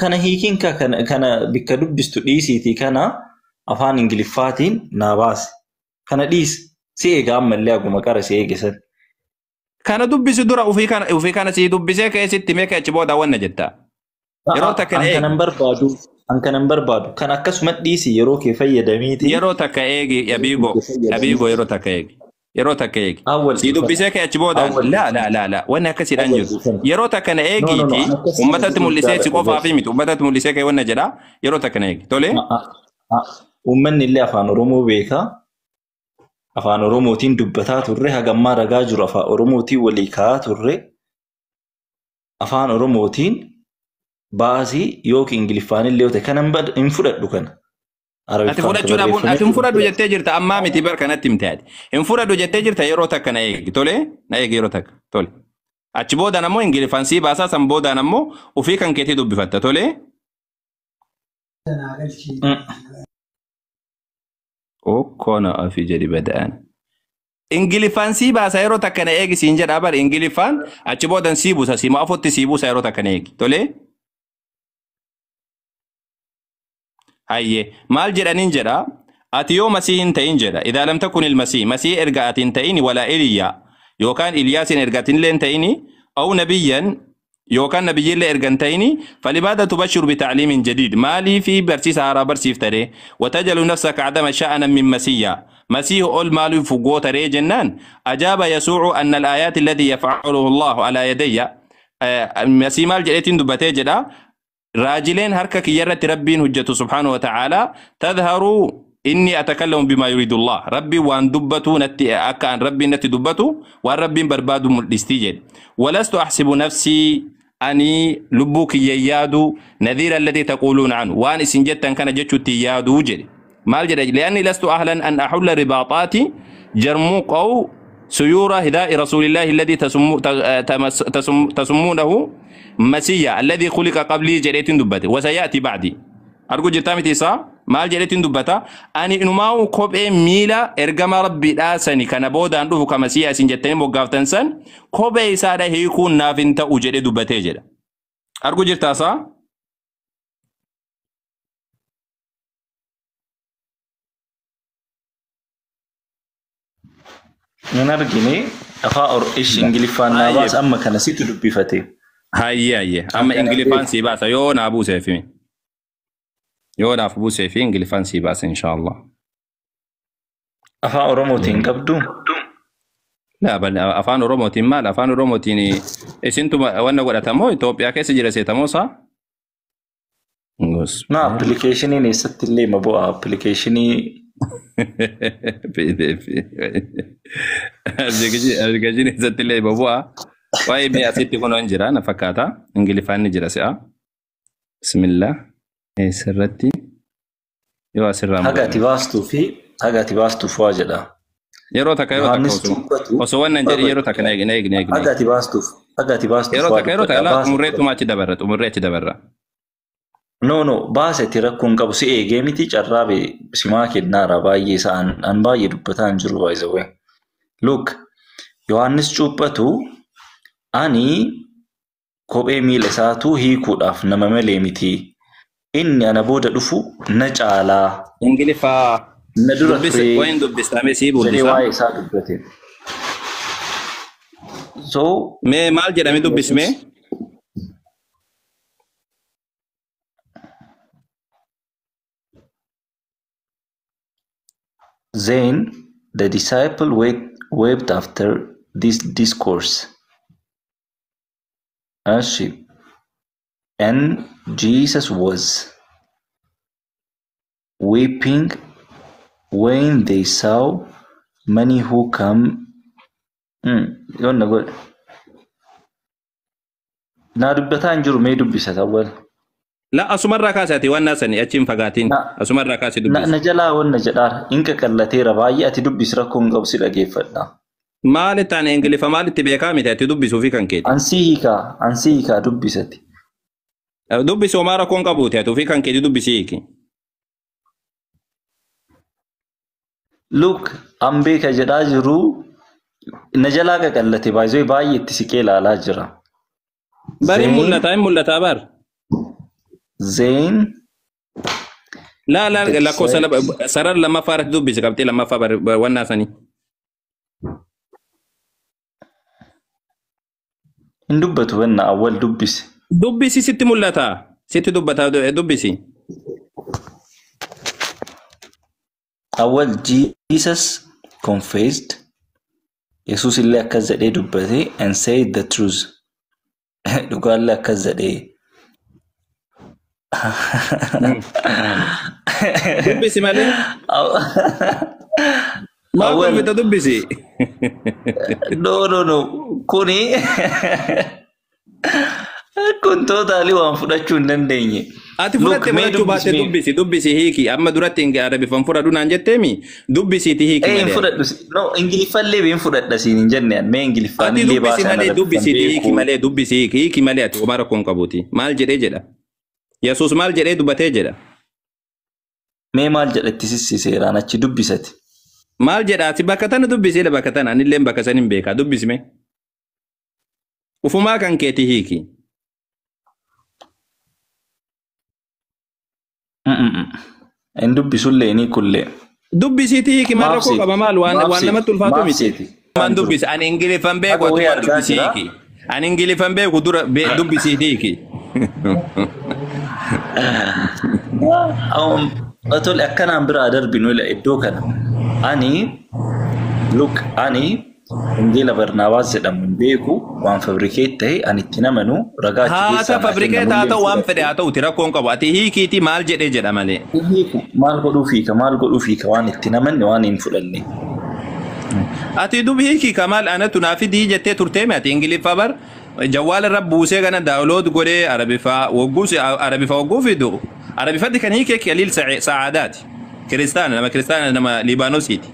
Kana hiikiin kaa kana bikka dubbistu dhiisiitii kana afaan Ingiliffaatiin naa baase. Kana dhiisi. Si eega ammallee aguma qara si eege san. Kana dubbisi dura ufii kana sii dubbisee keessatti mee achi booda wanna jetta. Yeroo takka na An eegi. kanan barbaadu an kanan barbaadu kan akkasuma dhiisi yeroo kee fayyadamiitii Yeroo takka eegi yeroo abiigo kee fayyadamii abiigo yeroo takka eegi. Yeroo takka eegi. awwal Sii dhiifama dubbisee kee achi boodaan awwal laa dhiifama laa laa laa wanni akkasiidhaan awwal jiru. dhiifama. Yeroo takka na No no no eegiiti an akkasuma uummatatti jedhuun mul'isee si jaaladha qofaa beeku. fi miti uummatatti mul'isee kee wanna jedha yeroo takka na eegi. Tole. Uummanni illee afaan Oromoo beeka. Afaan Oromootiin dubbataa turre hagammaa ragaa jiru afaan Oromootiin walii kaa'aa turre afaan Oromootiin baasii yookiin Ingiliffaan illee yoo ta'e kana hin fudhadhu kana. Ati Arabiffaan ka fudhachuu dhabuun barreeffame ati hin hin fudhadhu fudhadhu. jettee jirta ammaa miti bar kanatti himte ati. Hin fudhadhu jettee jirta yeroo takka na eegi. Tole na eegi yeroo takka. Tole. Achi boodaan ammoo Ingiliffaan sii baasaa san boodaan ammoo ufii kan keetii dubbifatta. Tole. Okkona ofii jedhi bada'an. Ingiliffaan sii baasa yeroo takka na eegi siin jedha bar Ingiliffaan achi boodan sii buusa siima afotti sii buusa yeroo takka na eegi. Tole. Hayyee maal jedhaniin jedha ati yoo masii hin ta'in jedha idaa lam takun ilmasii masii erga ati hin ta'in walaa Iliyaa yookaan Iliyaasin erga ati illee hin ta'in aw nabiyyan yookaan nabiyyillee erga hin ta'in falimaadha tubashiru bitacliimin jadiid maalii fi barsiisa haaraa barsiifta ree watajalu nafsaka cadama sha'anan min masiyya masiihu ol maaliif goota ree jennaan ajaaba yasuucu anna alaayaati alladii yafcaluhu allahu alaa yadayya masii maal jedheetiin dubbatee jedha raajileen harka kiyyarratti rabbiin hojjetu subhaanahu wa ta'aalaa tadharu inni atakallamu bimaa yuriidullah rabbiin waan dubbatu natti akka an rabbiin natti dubbatu waan rabbiin barbaadu mul'istii jedhe walastu ahsibu nafsii ani lubbuu kiyya yaadu nadhiira alladii taquuluuna anhu waan isin jettan kana jechuutti yaaduu jedhe maal jedhe li'anni lastu ahlan an ahulla ribaaxaati jarmuuq aw سيور هداء رسول الله الذي تسمونه مسيا الذي خلق قبلي جريتين دبته وسيأتي بعدي أرجو جرتامي تيسا مال جريتين دبتا أني إنماو كوب ميلا إرجما ربي داسني كان بودا أنه كمسيا سنجتين بوقافتن سن كوب إسادة هيكون نافنتا أجري دبته جدا أرجو جرتاسا Hin argine afaan ish Ingiliffaan naa طيب baase amma kana situ dubbifate. هيا هيا An أما kana إنجليفان beeku. سيباسا يو نابو سيفي يو نافبو سيفي إنجليفان سيباسا إن شاء الله Afaan Oromootiin qabdu. لا بل afaan Oromootiin maal afaan Oromootiin isintu wanna godhatamoo Itoophiyaa keessa jira seetamoo saa? Na appilikeeshiniin eessatti illee ma bu'a appilikeeshinii Appilikeeshinii eessatti illee ma bu'a. Waa'ee mi'a asitti kun hin jira na fakkaata. Ingiliffaan ni jira si'a. Bismillah. Eessarratti yoo asirraa haga ati murame. baastuu fi haga ati baastuuf waa jedha. Yeroo takka yeroo takka Yohaannis osoo dubbatu osoo wannan jedhi yeroo takka na eegi na eegi na eegi na haga eegi. ati baastuuf haga ati baastuuf Yeroo waa takka yeroo dubbadha takka laa baase xumurreetuma achi dabarra xumurree achi dabarra. No no baaseti rakkoo hin qabu si eegee miti carraa simaa kennaara baay'ee isaa an baay'ee dubbataa hin jiru by the way. Look Yohaannis cuuphatu ani kophee miila isaatuu hiikuudhaaf nama malee miti. Inni ana booda dhufu na caalaa Ingiliffaa na dura dubbisa ture wayin dubbistamee sii jedhee buddisa. waa'ee isaa dubbate. So Mee maal jedhame dubbismee? Then the disciple wept after this discourse. Ashi. And Jesus was weeping when they saw many who come. Yoonna godhe. Naa dubbataa hin jiru mee dubbisa awwal. La asumarraa kaasati waan naasani achi hin fagaatin Na asumarraa kaasi na dubbisi. na jalaa wanna jedhaara. Inka qallateera baay'ee ati dubbisi rakkoo hin qabu si dhageeffadha. Maali taane Ingiliffa maalitti beekaa miti ati dubbisuufi kan keeti. Ansii hiikaa dubbisati. Dubbisi homaa rakkoon qabuuti ati ofii kan keetii dubbisi hiiki. Look, an beeka jedhaa jiru na jalaa qaqallate baay'ee baay'ee itti siqee ilaalaa jira. Bari mul'ataa hin mul'ataa bar. Zeen. Laa laa lakkoofsa sarara lammaffaa irratti dubbisi qabxii lammaffaa wannaa sanii. Hin dubbatu wanna awwal dubbisi. Dubbisi sitti mul'ata. Sitti dubbata dubbisi. Awwal Jesus confessed. Yesuus illee akkas jedhee dubbate and said the truth. Dhugaallee akkas jedhee. Dubbisi malee. Maal kolfita dubbisi? No no no kuni kun totally waan fudhachuu hin dandeenye. Ati fudhatte fudhachuu baatte dubbisi dubbisi hiiki amma duratti Arabiffaan fudhadhu naan jetteemi dubbisiiti hiiki malee. Hin fudhadhu no Ingiliffallee hin fudhadha siin hin jenne mee Ingiliffaan illee baasaa. Ati dubbisi malee dubbisiiti hiiki malee dubbisi hiiki hiiki malee ati homaa rakkoon qabuuti maal jedhee jedha. Yesuus maal jedhee dubbatee jedha. Mee maal jedhatti sissiseeraan achi dubbisati. Maal jedha ati bakka tana dubbisiidha bakka tana anillee bakka san hin beekaa dubbisime. Ufumaa kan keeti hiiki. Hin dubbisullee ni kullee. Dubbisiiti hiiki maal rakkoo qaba maal waan namatti ulfaatu miti. Waan dubbisi ani Ingiliffaan beeku ati waan dubbisi hiiki. Ani Ingiliffaan beeku dura dubbisiiti hiiki. Tole akkanaan biraa darbinu iddoo kana. Ani look ani Wangeela Barnaabaas jedhamu hin beeku waan fabrikeet ta'e ani itti namanu ragaa achi keessaa. Haa fabrikeet haa ta'u waan fedhe haa ta'uti rakkoon qabu ati hiikiiti maal jedhee jedha malee. Hiiku maal godhuu fiika maal godhuu fiika waan itti namanne waan hin fudhanne. Ati dub hiikii kamaal anatu naa fidii jettee turteemi ati Ingiliffa bar jawwaala irra buusee kana daawulood godhee Arabiffaa wagguus Arabiffaa wagguu fidu Arabiffatti kan hiikee Kaliil Saadaati kiristaana nama kiristaana nama Libaanoosiiti.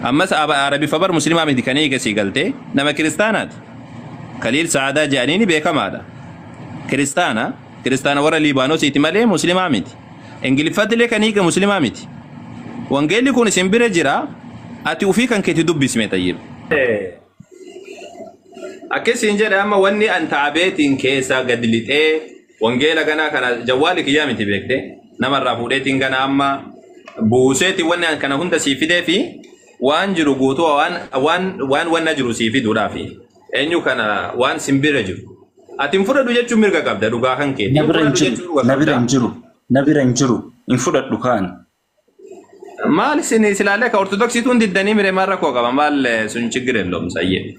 Ammas Arabiffa bar musliimaa miti kan hiike sii galtee nama kiristaanaati. Kaliil Saadaa jedhaniini beekamaadha. Kiristaana kiristaana warra Libaanoosiiti malee musliimaa miti. Ingiliffatti illee kan hiike musliimaa miti. Wangeelli kun isin bira jira ati ufii kan keeti dubbisme tayyib. Akkasiin jedhe amma wanni an taabeetiin keessaa gadi lixee wangeela ganaa kana jawwaali kiyyaa miti beekte namarraa fuudheetiin gana amma buuseetiin wanni an kana hunda sii fidee fi waan jiru guutuu waan wanna jiru sii fiduudhaafi eenyu kana waan simbira jiru. Ati hin fudhadhu jechuun mirga qabda dhugaa kan keeti. Na bira hin jiru na bira hin jiru na bira hin jiru hin fudhadhu kaan. Maal isin silaalee ka ortodoksituun diddanii mire maal rakkoo qaba maal sun chiggir የለውም sayyee.